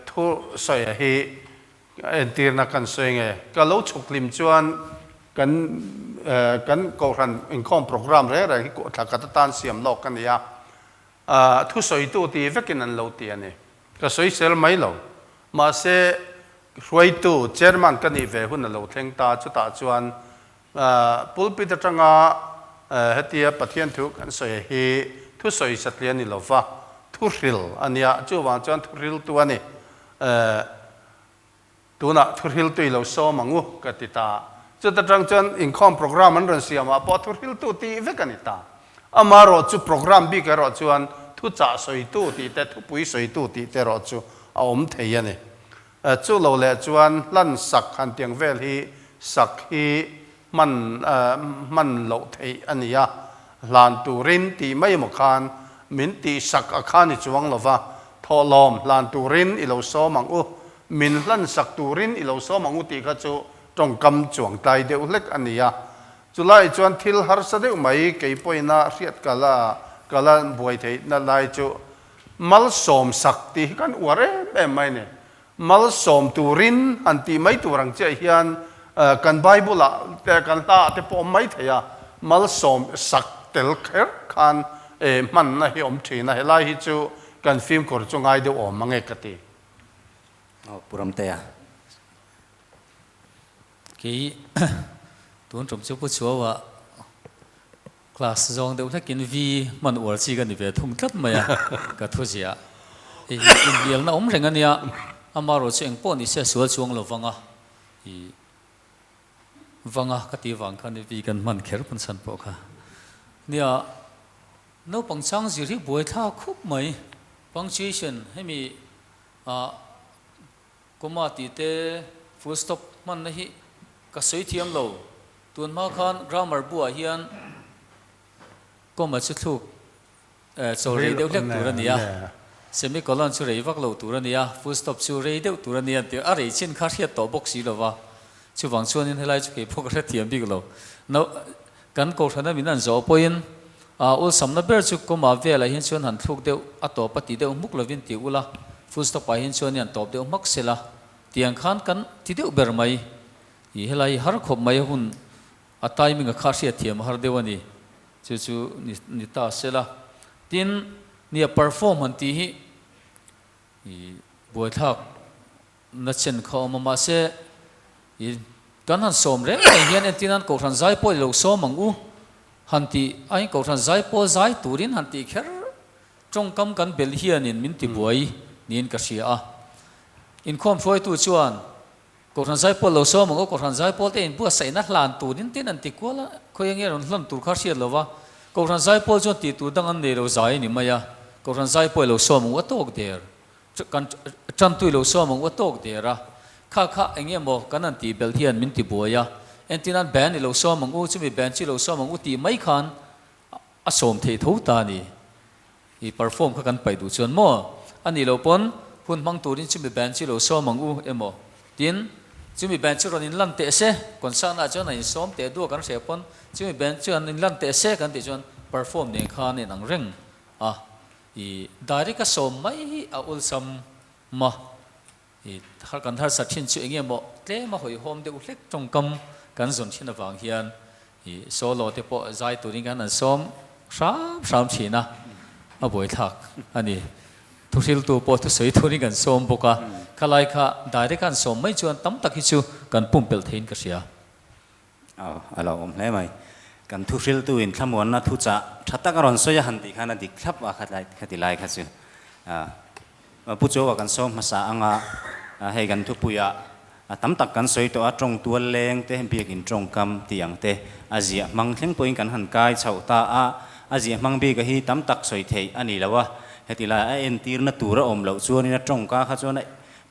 thu sawi hi entirna kan sawi nge? Ka lo chhuk hlim chuan kan kan Kohhran inkhawm program reng reng hi thla khat atan siam lawk a ni a, thusawitu ti vekin an lo ti a ni. Ka sawisel mai lo. Mahse, hruaitu, chairman ka nih ve hun a lo thleng ta, chutah chuan Pulpit atanga hetia Pathian thu kan sawi hi thusawi satliah a ni lo va, thuhril a nia, chuvang chuan thuhriltu a ni. Tunah thuhriltu i lo sawm ang u ka ti ta. Chuta tang chuan inkhawm program an rawn siamah pawh thuhriltu tih vek a ni ta. Amaherawh chu program bik erawh chuan thuchah sawitu tih te, thupui sawitu tih te erawh chu a awm thei a ni. Chu lo leh chuan hlan sak han tiang vel hi sak hi hman hman loh theih a ni a, hlan turin tih mai emaw khan min tih sak a kha ni chuang lo va, thawhlawm hlan turin i lo sawm ang u, min hlan sak turin i lo sawm ang u tih kha chu tawngkam chuang tlai deuh hlek a ni a. Chulai chuan thil harsa deuh mai kei pawhina hriat ka la ka la buai theihna lai chu Malsawm sak tih hi kan uar em em mai a ni. Malsawm turin han tih mai tur ang chiah hian kan Bible ah te kan hla ah te pawh awm mai thei a, malsawm sak tel kher khan hmanna hi awm thin a, helai hi chu kan fimkhur chu ngai deuh awm mang e ka ti. Aw Pu Ramtea. Kei tun tum chu Pu Chuaua Class zawng deuh hlekin vi hman uar chi ka ni ve thung tlat mai a, ka thu ziah. Hei hi inhnialna awm reng a nia, amaherawh chu engpawh ni se sual chuang lo vang a, i vang a ka tih vang khan vi kan hman kher pawn chhan pawh kha. Nia, naupang chang zir hi buai thlak khup mai, punctuation hemi ah comma tih te full stop hmanna hi ka sawi thiam lo. Tun hma khan grammar buah hian comma chu thluk chawl rei deuh hlek tur a ni a, semicolon chu rei vak lo tur a ni a, full stop chu rei deuh tur a ni a tih a rei chin kha hriat tawh bawk si lo va, chuvang chuanin helai chu kei pawh ka hrethiam bik lo. No, kan kohhrana min an zawh pawhin awlsamna ber chu comma velah hian chuan han thluk deuh a tawp a ti deuh hmuk lovin ti ula, full stop ah hian chuan i han tawp deuh hmak sela tiang khan kan ti deuh ber mai. I helai har khawp mai a hun a timing a kha hriat thiam a har deuh a ni. Chu chu ni ta sela. Tin, nia perform han tih hi i buaithlak na chen kha awm a mahse i kan han sawm reng reng hian entir nan Kohhran zai pawh i lo sawm ang u han tih aiin Kohhran zai pawh zai turin han tih kher tawngkam kan belh hianin min tibuai niin ka hria a. Inkhawm hruaitu chuan Kohhran zaipawl lo sawm ang aw, Kohhran zaipawl te inbuatsaihna hlan turin tin an ti kual a, khawi enge rawn hlan tur kha hriat lo va, Kohhran zaipawl chuan tih tur dang an nei lo zai a ni mai a, Kohhran zaipawl lo sawm ang u a tawk der, kan tantui lo sawm ang u a tawk der a, kha kha enge maw kan han tih belh hian min ti buai a, entirnan band i lo sawm ang u, chumi band chu i lo sawm ang u tih mai khan. A sawm theih tho ta a ni. I perform kha kan paih duh chuan maw? A nih loh pawn hun hmang turin chumi band chu lo sawm ang u emaw? Tin, chumi band chu rawn inlan teh se, concert ah chuan a insawm teh duh a kan hria pawn chumi band chu an inlan teh se kan tih chuan perform nen khan a inang reng a. I direct a sawm mai hi a awlsam ma. I har kan harsat thin chu enge maw tlem a hawihhawm deuh hlek tawngkam kan zawn thin avang hian i solo te pawh zai turin khan an sawm hram hram thin a, a buaithlak a ni. Thuhriltu pawh thusawi turin kan sawm bawk a, khalai kha direct a an sawm mai chuan tam tak hi chu kan pumpelh theiin ka hria. Aw, a lo awm hle mai. Kan thuhriltu in thlamuanna thuchah tha tak a rawn sawi a han tih khan a dik thlap a khati lai kha chu. Pu Chawa kan sawm hmasa anga hei kan thupuiah tam tak kan sawi tawh a, tawng tual leng te, biakin tawngkam tih ang te a ziah hmang thleng pawhin kan han kai chhoh ta a, a ziah hmang bika hi tam tak sawi theih a ni lo a, heti lai a entirna tur a awm loh chuanin a tawngka kha chuan a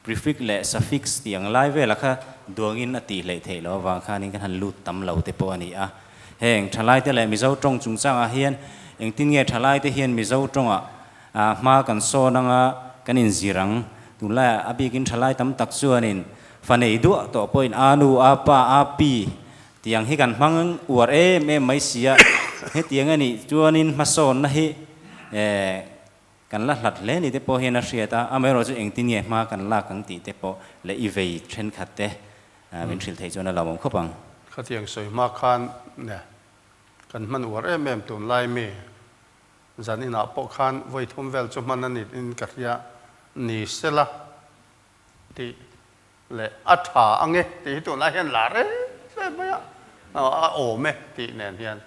prefix leh suffix tih ang lai velah kha duangin a tih hleih theih loh avang khanin kan han lut tam lo te pawh a ni a. Heng thalaite leh Mizo tawng chungchangah hian engtin nge thalaite hian Mizo tawngah Hma kan sawn anga kan inzir ang. Tunlaiah a bikin thalai tam tak chuanin fa nei duah tawh pawhin a nu, a pa, a pi tih ang hi kan hmang uar em em mai si a. Hetiang a nih chuanin hmasawnna hi kan la hlat hle ni te pawh hian a hriat a, amaherawhchu engtin nge hma kan lak ang tih te pawh leh i vei thenkhat te min hrilh theih chuan a lawmawm khawp ang. Khatiang sawi hma khan ne kan hman uar em em tunlai mi Zan inah pawh khan vawi thum vel chu hman a ni in ka hria ni sela tih leh a tha ang e tih hi tunlai hian la reng reng mai a, a awm e tih nen hian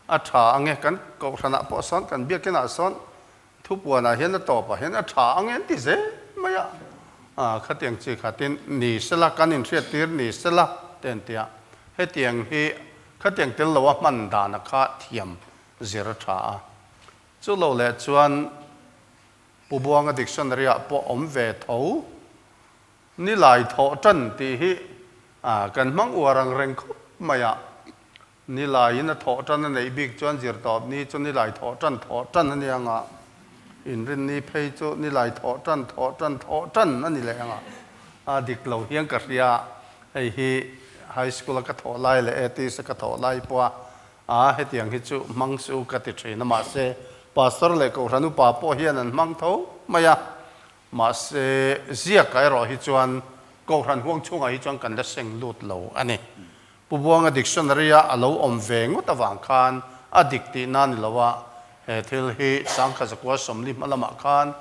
a tha ang e kan kohhranah pawh sawn kan biakinah sawn thupuanah hian a tawpah hian a tha ang e an ti zel mai a, khatiang chi khatin ni sela kan inhriattir ni sela te an ti a, hetiang hi khatiang tel loa hman dana kha thiam zir a tha a. Chu lo leh chuan Pu Buanga dictionary ah pawh awm ve tho. Ni lai thawh tan tih hi kan hmang uar ang reng khawp mai a. Ni laiin a thawh tan a neih bik chuan zir tawp ni chu ni lai thawh tan thawh tan a ni ang a. Inrinni phei chu ni lai thawh tan thawh tan thawh tan a ni leh ang a. A dik lo hian ka hria a, hei hi high school a ka thawh lai leh ATS a ka thawh lai pawh a A, hetiang hi chu hmang su ka ti thin a, mahse Pastor leh Kohhran upa pawh hian an hmang tho mai a, mahse ziakah erawh hi chuan Kohhran huang chhungah hi chuan kan la seng lut lo a ni. Pu Buanga dictionary a a lo awm ve ngawt avang khan a dik tihna ni lo a, he thil hi Sangkha Zakua 40 hma lamah khan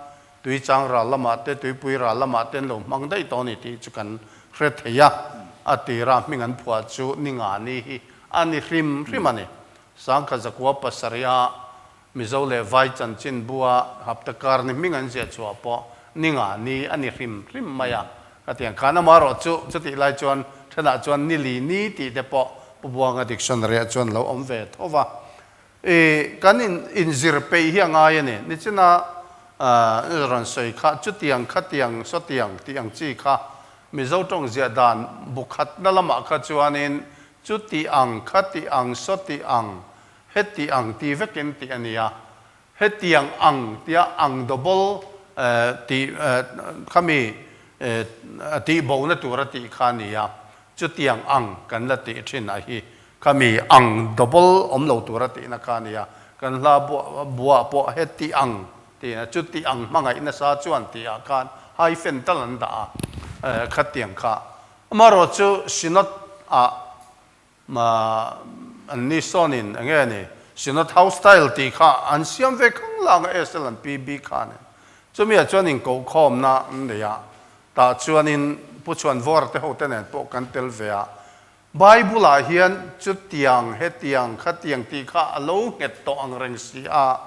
Tuichang ral lamah te, Tuipui ral lamah te an lo hmang daih tawh a ni tih chu kan hre thei a, a tira hming an phuah chu ni nga ni hi a ni hrim hrim a ni. Sangkha Zakua pasarih-a Mizo leh Vai chanchin bua hapta kar ni hming an ziah chhuah pawh ni nga ni a ni hrim hrim mai a. Khatiang khan amaherawh chu chutih lai chuan thenah chuan ni li ni tih te pawh Pu Buanga dictionary-ah chuan lo awm ve tho va. I kan in inzir peih hi a ngai a ni. Nichina rawn sawi kha chutiang khatiang sawtiang tih ang chi kha Mizo tawng ziah dan bu khatna lamah kha chuanin chuti ang khati ang sawti ang heti ang ti vekin tih a ni a. Hetiang ang tia ang double tih khami tih bona tur a tih kha a ni a. Chutiang ang kan la tih thin a hi Khami ang double awm lo tura tihna kha a nia. Kan hla buah pawh heti ang tihna, chuti ang hmangaih nasa chuan tihah khan hyphen tal an dah a, khatiang kha. Amaherawh chu Synod ah an ni sawnin eng nge ni, Synod house style tih kha an siam ve khang lang a, SL an PB khan. Chumi ah chuan inkohkhawmna an nei a, tah chuanin Pu Chhuanvawra te hote nen pawh kan tel ve a, Bible-ah hian chutiang, hetiang, khatiang tih kha a lo nghet tawh ang reng si a.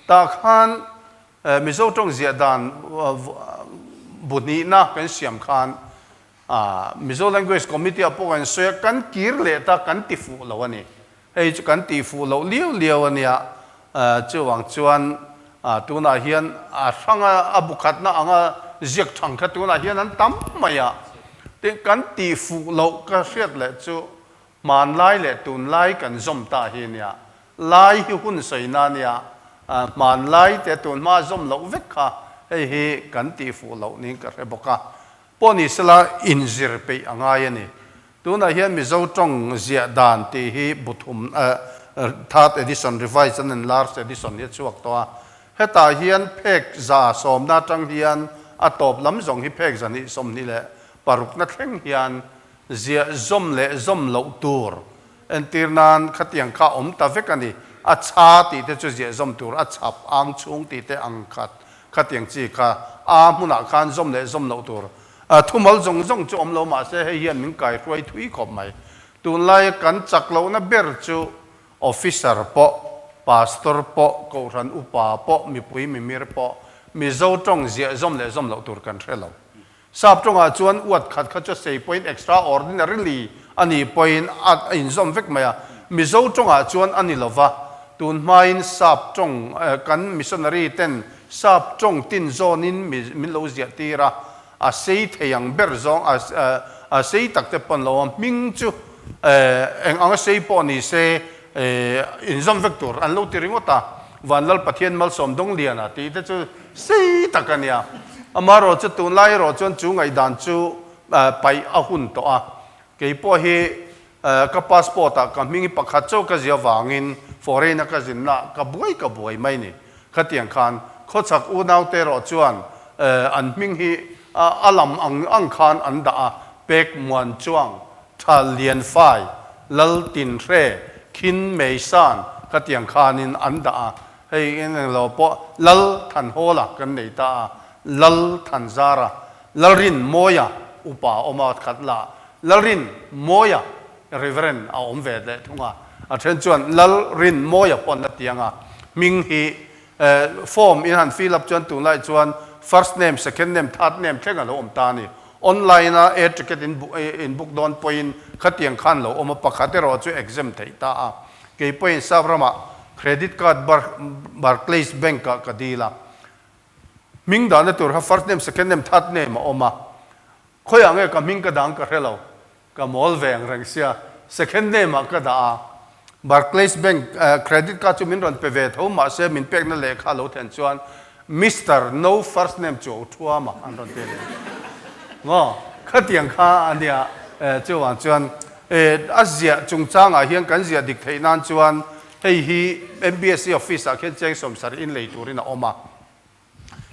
Tah khan Mizo tawng ziah dan bu hnihna kan siam khan Mizo Language Committee-ah pawh kan sawi a, kan kir leh ta, kan ti fuh lo a ni. Hei chu kan tih fuh loh liau liau a nia. Chuvang chuan tunah hian a hranga a bu khatna anga ziak thang kha tunah hian an tam mai a. Tin, kan tih fuh loh ka hriat leh chu hmanlai leh tunlai kan zawm ta hi a nia. Lai hi hun sawi na nia, hmanlai te tun hma zawm loh vek kha hei hi kan tih fuh loh niin ka hre bawk a. Pawh ni sela inzir peih a ngai a ni. Tunah hian Mizo tawng ziah dan tih hi bu thum third edition, revised and enlarged edition hi a chhuak tawh a. Hetah hian phek za sawmna atang hian a tawp lam zawng hi phek zahnih 26na thleng hian ziah zawm leh zawm loh tur Entir nan khatiang kha awm ta vek a ni. A chha tih te chu ziah zawm tur, a chhap ang chhung tih te ang khat khatiang chi kha a hmunah khan zawm leh zawm loh tur. Thumal zawng zawng chu awm lo mah se hei hian min kaihruai thui khawp mai. Tunlaia kan chak lohna ber chu officer pawh, pastor pawh, kohhran upa pawh, mipui mimir pawh Mizo tawng ziah zawm leh zawm loh tur kan hre lo. Sap tawngah chuan uat khat kha chu sei pawhin extraordinarily a nih pawhin a inzawm vek mai a. Mizo tawngah chuan a ni lo va, tun hmain sap tawng kan missionary ten sap tawng tin zawnin min lo ziah tir a, a sei thei ang ber zawng a sei tak te pawn lo a, hming chu eng anga sei pawh ni se inzawm vek tur an lo ti ringawt a, Vanlal Pathian Malsawm Dongliana tih te chu sei tak a nia. Amaherawh chu tunlai erawh chuan chu ngaihdan chu paih a hun tawh a. Kei pawh hi ka passport ah ka hming hi pakhat chauh ka zia vangin foreign a ka zinna ka buai ka buai mai ni. Khatiang khan khawchhak unaute erawh chuan an hming hi a lam ang ang khan an dah a, Pek Muan Chuang, Tha Lian Fai, Lal Tin Hre, Khin Mei San khatiang khanin an dah a. Hei eng eng lo pawh Lal Thanhawla kan nei ta a, Lal Thanzara, Lalrin Mawia upa a awm a khat la, Lalrin Mawia Reverend a awm ve leh thung a, a then chuan Lalrin Mawia pawh an la ti ang a, hming hi form in han fill up chuan tunlai chuan first name, second name, third name thleng a lo awm ta a ni. Online a air ticket in book dawn pawhin khatiang khan lo awm a, pakhat erawh chu exempt theih ta a. Kei pawhin Sap ramah credit card Barclays Bank ah ka dil a, hming dahna tur kha first name, second name, third name a awm a, khawiah nge ka hming ka dang ka hre lo, ka mawl ve ang reng sia, second name ah ka dah a, Barclays Bank credit card chu min rawn pe ve tho mahse min pekna lehkha a lo thlen chuan Mister no first name chu o thuam a an rawn ti leh maw khatiang kha a nia chuvang chuan a ziah chungchangah hian kan ziah dik theih nan chuan hei hi MBSE office ah khian cheng sawmsarih in lei turin a awm a.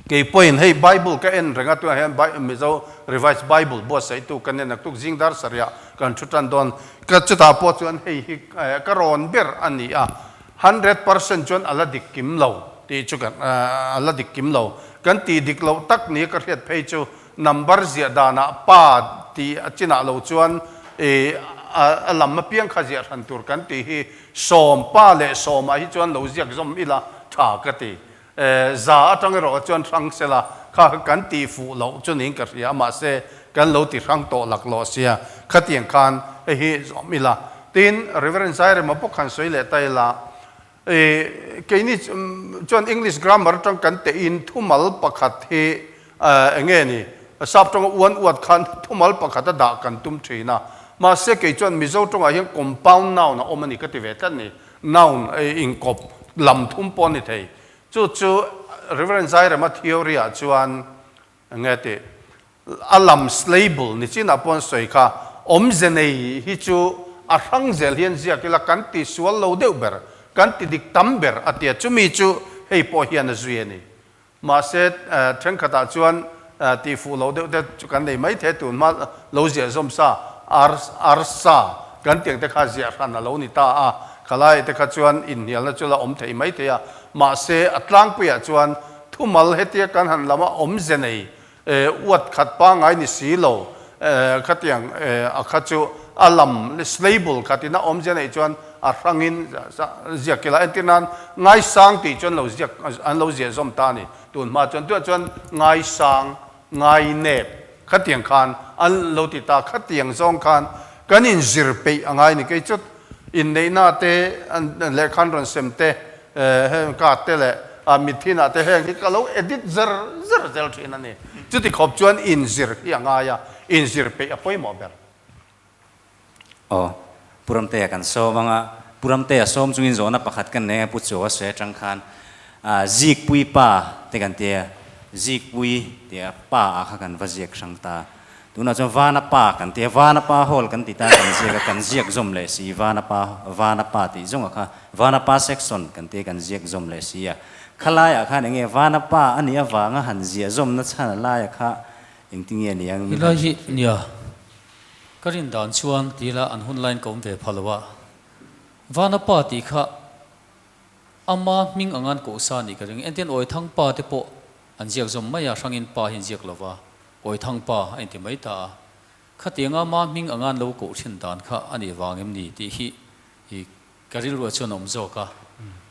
Kei pawhin hei Bible ka en reng a, tunah hian Mizo Revised Bible buatsaihtu kan en a, tuk zing dar sarihah kan thu tan dawn. Ka chutah pawh chuan hei hi ka rawn ber a ni a, 100% chuan a la dik kim lo tih chu kan a la dik kim lo. Kan tih dik loh tak nia ka hriat phei chu number ziah danah pa tih a chinah lo chuan a lam apiang kha ziah hran tur kan tih hi sawm pa leh sawmah hi chuan lo ziak zawm ila tha ka ti. Za atang erawh chuan hrang sela kha kan tih fuh loh chu niin ka hria a, mahse kan lo ti hrang tawh lak lawh sia, khatiang khan hei hi zawm ila. Tin, Reverend Zairema bawk han sawi leh ta ila, keini chuan English grammar atang kan tehin thumal pakhat hi eng nge ni, sap tawnga uan uat khan thumal pakhat a dah kan tum thin a, mahse kei chuan Mizo tawngah hian compound noun a awm a ni ka ti ve tlat ni. Noun inkawp lam thum pawh a ni thei. Chu chu Reverend Zairema theory ah chuan enge tih a lam syllable ni chinah pawh an sawi kha awmze nei hi chu a hrang zel hian ziak ila kan ti sual lo deuh ber, kan ti dik tam ber a tia chumi chu hei pawh hian a zui a ni. Mahse thenkhatah chuan tih fuh loh deuh te chu kan nei mai thei a, tun hma lo ziah zawm sa arsa kan tiang te kha ziah hran a lo ni ta a, khalai te kha chuan inhnialna chu la awm thei mai thei a, mahse a tlangpuiah chuan thumal hetia kan han lama awmze nei uat khat pangngai ni si lo khatiang a kha chu a lam syllable khatin a awmzia neih chuan a hrangin ziak ila entir nan ngaisang tih chuan lo ziak an lo ziah zawm ta a ni tun hma chuan tunah chuan ngaisang ngainep khatiang khan an lo ti ta khatiang zawng khan kan inzir peih a ngai ni kei chu inneihna te lehkhan rawn sem te Heng card te leh mithinah te heng hi ka lo edit zer zer zel thin a ni. Chuti khawp chuan inzir hi a ngai a, inzir peih a pawimawh ber. Aw, Pu Ramtea kan sawm ang a. Pu Ramtea sawm chungin zawhna pakhat kan nei a, Pu Chaw a sawi atang khan Zikpui pa te kan tia, Zikpui tia pa ah kha kan va ziak hrang ta. Tunah chuan Vana pa kan tia, Vana pa hall kan ti ta kan ziak a, kan ziak zawm leh si, Vana pa, Vana pa tih zawng a kha, Vana pa section kan tia kan ziak zawm leh si a. Khalaiah khan enge Vana pa a nih avanga han ziah zawmna chhan a laia kha engtinge a niang min han hrilh fiah. Nia, ka rin dan chuan ti ila an hun laiin ka awm ve pha lo a, Vana pa tih kha ama hming angan kohsa a nih ka ring. Entian Awithang pa te pawh an ziak zawm mai a, hrangin pa hi an ziak lo va, Awithang pa a inti mai ta a. Khatianga ama hming angan lo koh thin dan kha a nih vang em ni tih hi i Ka rilruah chuan a awm zawk a,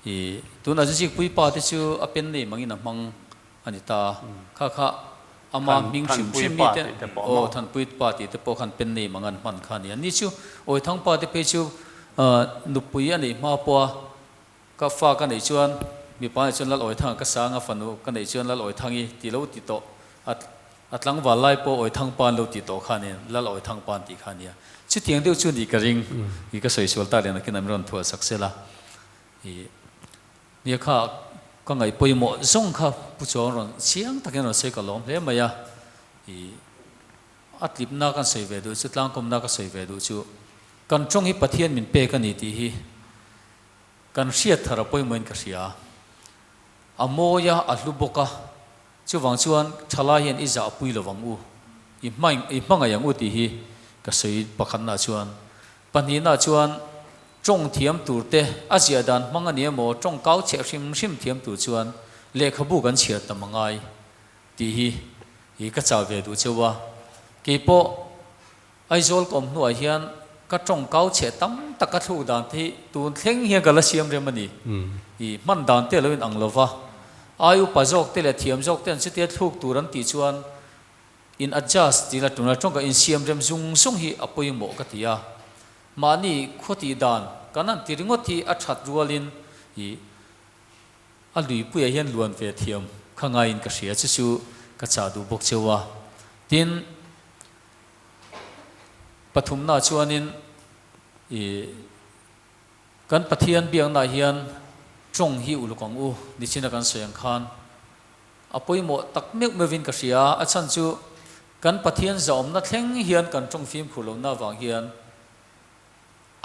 i tunah chu Zikpui pa te chu a pen nei mangin a hmang a ni ta a, kha kha ama hming hrim hrim mi te aw Thanpui pa tih te pawh khan pen nei mang an hman kha a ni a, ni chu Awithang pa te phei chu nupui a neih hma pawh a ka fa ka neih chuan mipa nih chuan Lal Awithanga ka sang a fanu ka neih chuan Lal Awithangi ti lo ti tawh a A tlangval lai pawh Awithang pan lo tih tawh kha nen Lal Awithang pan tih kha nia. Chutiang deuh chu nih ka ring. I ka sawi sual tak leh nakin an rawn thuah sak sela. I nia kha ka ngaih pawimawh zawng kha Pu Chuang rawn chiang takin rawn sawi ka lawm hle mai a. I a tlipna kan sawi ve duh chu tlangkawmna ka sawi ve duh chu kan tawng hi Pathian min pek a ni tih hi kan hriat thar a pawimawhin ka hria. A mawi a, a hlu bawk a. Chuvang chuan thalai hian i zahpui lo vang u, i i hmangaih ang u tih hi ka sawi pakhatnaah chuan. Pahnihnaah chuan tawng thiam tur te, a ziah dan hmang a ni emaw, tawng kau cheh hrim hrim thiam tur chuan lehkhabu kan chhiar tam a ngai tih hi i ka chah ve duh cheu a. Keipawh Aizawl ka awm hnuah hian ka tawng kau cheh tam tak ka thluk dan te hi tun thleng hian ka la siam rem a ni. I hman dan te a lo in ang lo va. Ai upa zawk te leh thiam zawk te an chutia thluk tur an tih chuan in adjust tih la tuna tawng ka insiam rem zung zung hi a pawimawh ka ti a. Mahni khaw tih dan kan han ti ringawt hi a that rualin i A luipuiah hian luan ve thiam kha ngaiin ka hria chu chu ka chah duh bawk cheu a. Tin, pathumnaah chuanin ih kan Pathian biaknaah hian tawng hi uluk ang u nichina kan sawi ang khan a pawimawh tak meuh meuhin ka hria a, a chhan chu kan Pathian zahawmna thleng hian kan tawng fimkhur lohna avang hian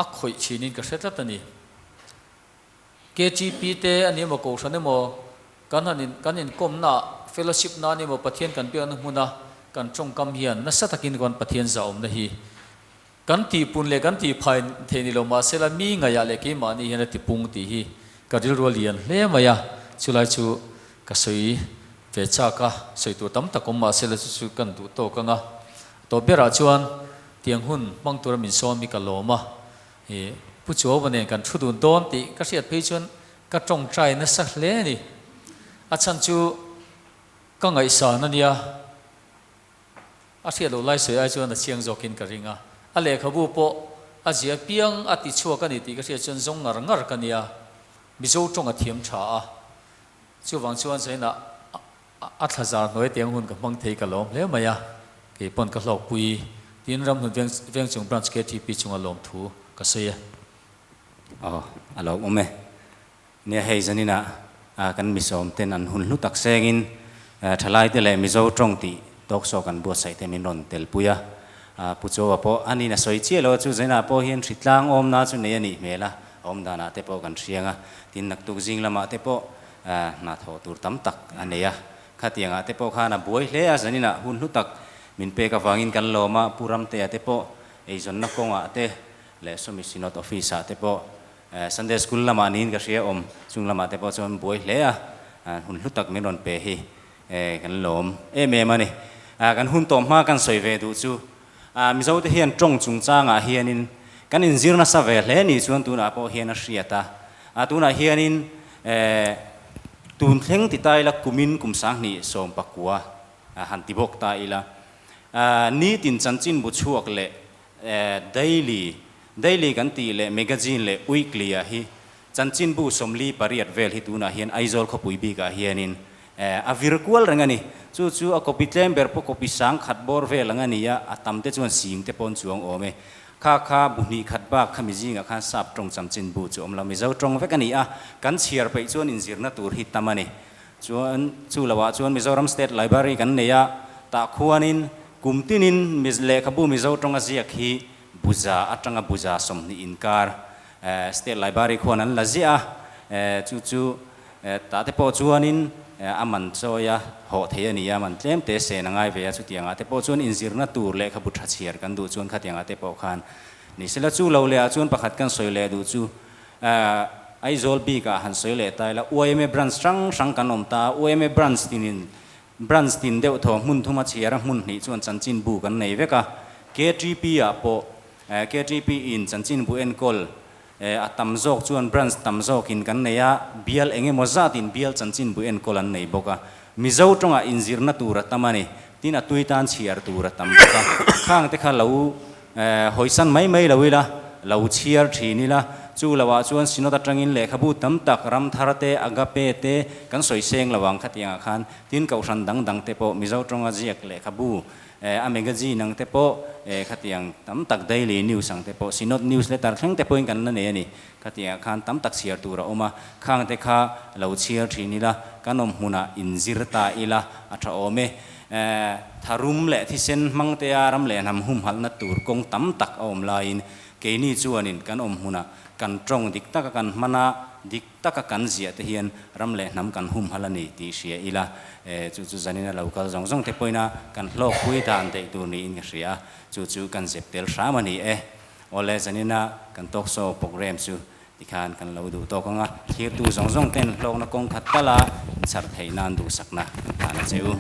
a khawih thinin ka hre tlat a ni. KTP te a ni emaw Kohhran emaw kan han in kan inkawmna ah fellowship na a ni emaw Pathian kan biakna hmuna kan tawngkam hian nasa takin kan Pathian zahawmna hi kan tihpun leh kan tihphai thei ni lo mahsela mi ngaihah leh keimahni hian a tipung tih hi ka rilru a lian hle mai a, chulai chu ka sawi ve chak a, sawi tur tam tak awm mahsela chu chu kan duh tawk ang a, tawp berah chuan tiang hun hmang tura min sawm hi ka lawm a. Hi Pu Chuauva nen kan thu dun dawn tih ka hriat phei chuan ka tawngtai nasa hle a ni. A chhan chu ka ngaihsan a nia, a hriat loh lai sawi ai chuan a chiang zawkin ka ring a. A lehkhabu pawh a zia piang a ti chhuak a ni tih ka hriat chuan zawng ngar ngar ka nia. Mizo tawng a thiam tha a, chuvang chuan zainah A thla zar hnuai tiang hun ka hmang thei ka lawm hle mai a, kei pawn ka hlawkpui tiin Ramhlun Vengchung Branch KTP chunga lawmthu ka sawi e. Aw, a lo awm e. Nia hei zaninah kan misawm ten an hun hlu tak sengin thalaite leh Mizo tawng tih tawk saw kan buatsaih te min rawn telpui a. Pu Chawa pawh a nin a sawi chiah lo a, chu zaninah pawh hian hritlang awmna chu nei a nih hmel a, a awm danah te pawh kan hriang a, tin naktuk zing lamah te pawh Hna thawh tur tam tak a nei a, khatiangah te pawh khan a buai hle a, zaninah hun hlu tak min pek avangin kan lawm a, Pu Ramtea te pawh eizawnna kawngah te leh Sawmi Synod Office ah te pawh Sunday School lamah niin ka hria awm, chung lamah te pawh chuan buai hle a, hun hlu tak min rawn pe hi kan lawm em em a ni. Kan hun tawh hma kan sawi ve duh chu Mizote hian tawng chungchangah hianin kan inzir nasa ve hle ni chuan tunah pawh hian a hriat a, tunah hianin tun thleng ti ta ila kumin kum sanghnih 19 han ti bawk ta ila nitin chanchinbu chhuak leh daily, daily kan tih leh magazine leh weekly ah hi Chanchinbu 48 vel hi tunah hian Aizawl khawpui bikah hianin a vir kual reng a ni. Chu chu a copy tlem ber pawh copy 10,000 bawr vel ang a ni a, a tam te chuan sing te pawn chuang awm e. Kha kha bu hnih khat bak khami zingah khan sap tawng chanchin bu chu awm lo, Mizo tawng vek a ni a, kan chhiar peih chuan inzirna tur hi tam a ni. Chuan chu loah chuan Mizoram State Library kan nei a, tah khuanin kum tinin lehkhabu Mizo tawnga ziak hi buza atanga buza 20 inkar State Library khuan an la ziah a, chu chu Tah te pawh chuanin a man chawi a hawh thei a ni a, man tlem te sen a ngai ve a, chutiangah te pawh chuan inzirna tur lehkhabu tha chhiar kan duh chuan khatiangah te pawh khan ni sela chu lo leh ah chuan pakhat kan sawi leh duh chu Aizawl bikah han sawi leh ta ila yma branch hrang hrang kan awm ta a, yma branch tinin branch tin deuh thaw hmun thuma chhiar a hmun hnih chuan chanchinbu kan nei vek a, KTP ah pawh KTP in chanchinbu enkawl A tam zawk chuan branch tam zawkin kan nei a, bial eng emaw zatin bial chanchinbu enkawl an nei bawk a. Mizo tawngah inzirna tur a tam a ni. Tin, a tui tan chhiar tur a tam bawk a. Khang te kha lo hawisan mai mai lo ila, lo chhiar thin ila. Chu loah chuan Synod atangin lehkhabu tam tak, Ramthar te, Agape te kan sawi seng lo ang khatiangah khan. Tin, kohhran dang dang te pawh Mizo tawnga ziak lehkhabu A magazine ang te pawh khatiang tam tak daily news ang te pawh Synod newsletter thleng te pawhin kan la nei a ni. Khatiangah khan tam tak chhiar tur a awm a, khang te kha lo chhiar thin ila, kan awm hmunah inzir ta ila a tha awm e. Tharum leh thisen hmang te a ram leh hnam humhalhna tur kawng tam tak a awm laiin keini chuanin kan awm hmunah kan tawng dik taka kan hman a, dik taka kan ziah te hian ram leh hnam kan humhal a ni tih hria ila, chu chu zanina lo kal zawng zawng te pawhin kan hlawkpui dan daih tur niin ka hria a, chu chu kan zep tel hram a ni e. Awle, zanina kan talk show program chu tikhan kan lo duh tawk ang a, thlirtu zawng zawng ten hlawkna kawng khat tala inchhar theih nan duhsakna kan hlan a che u.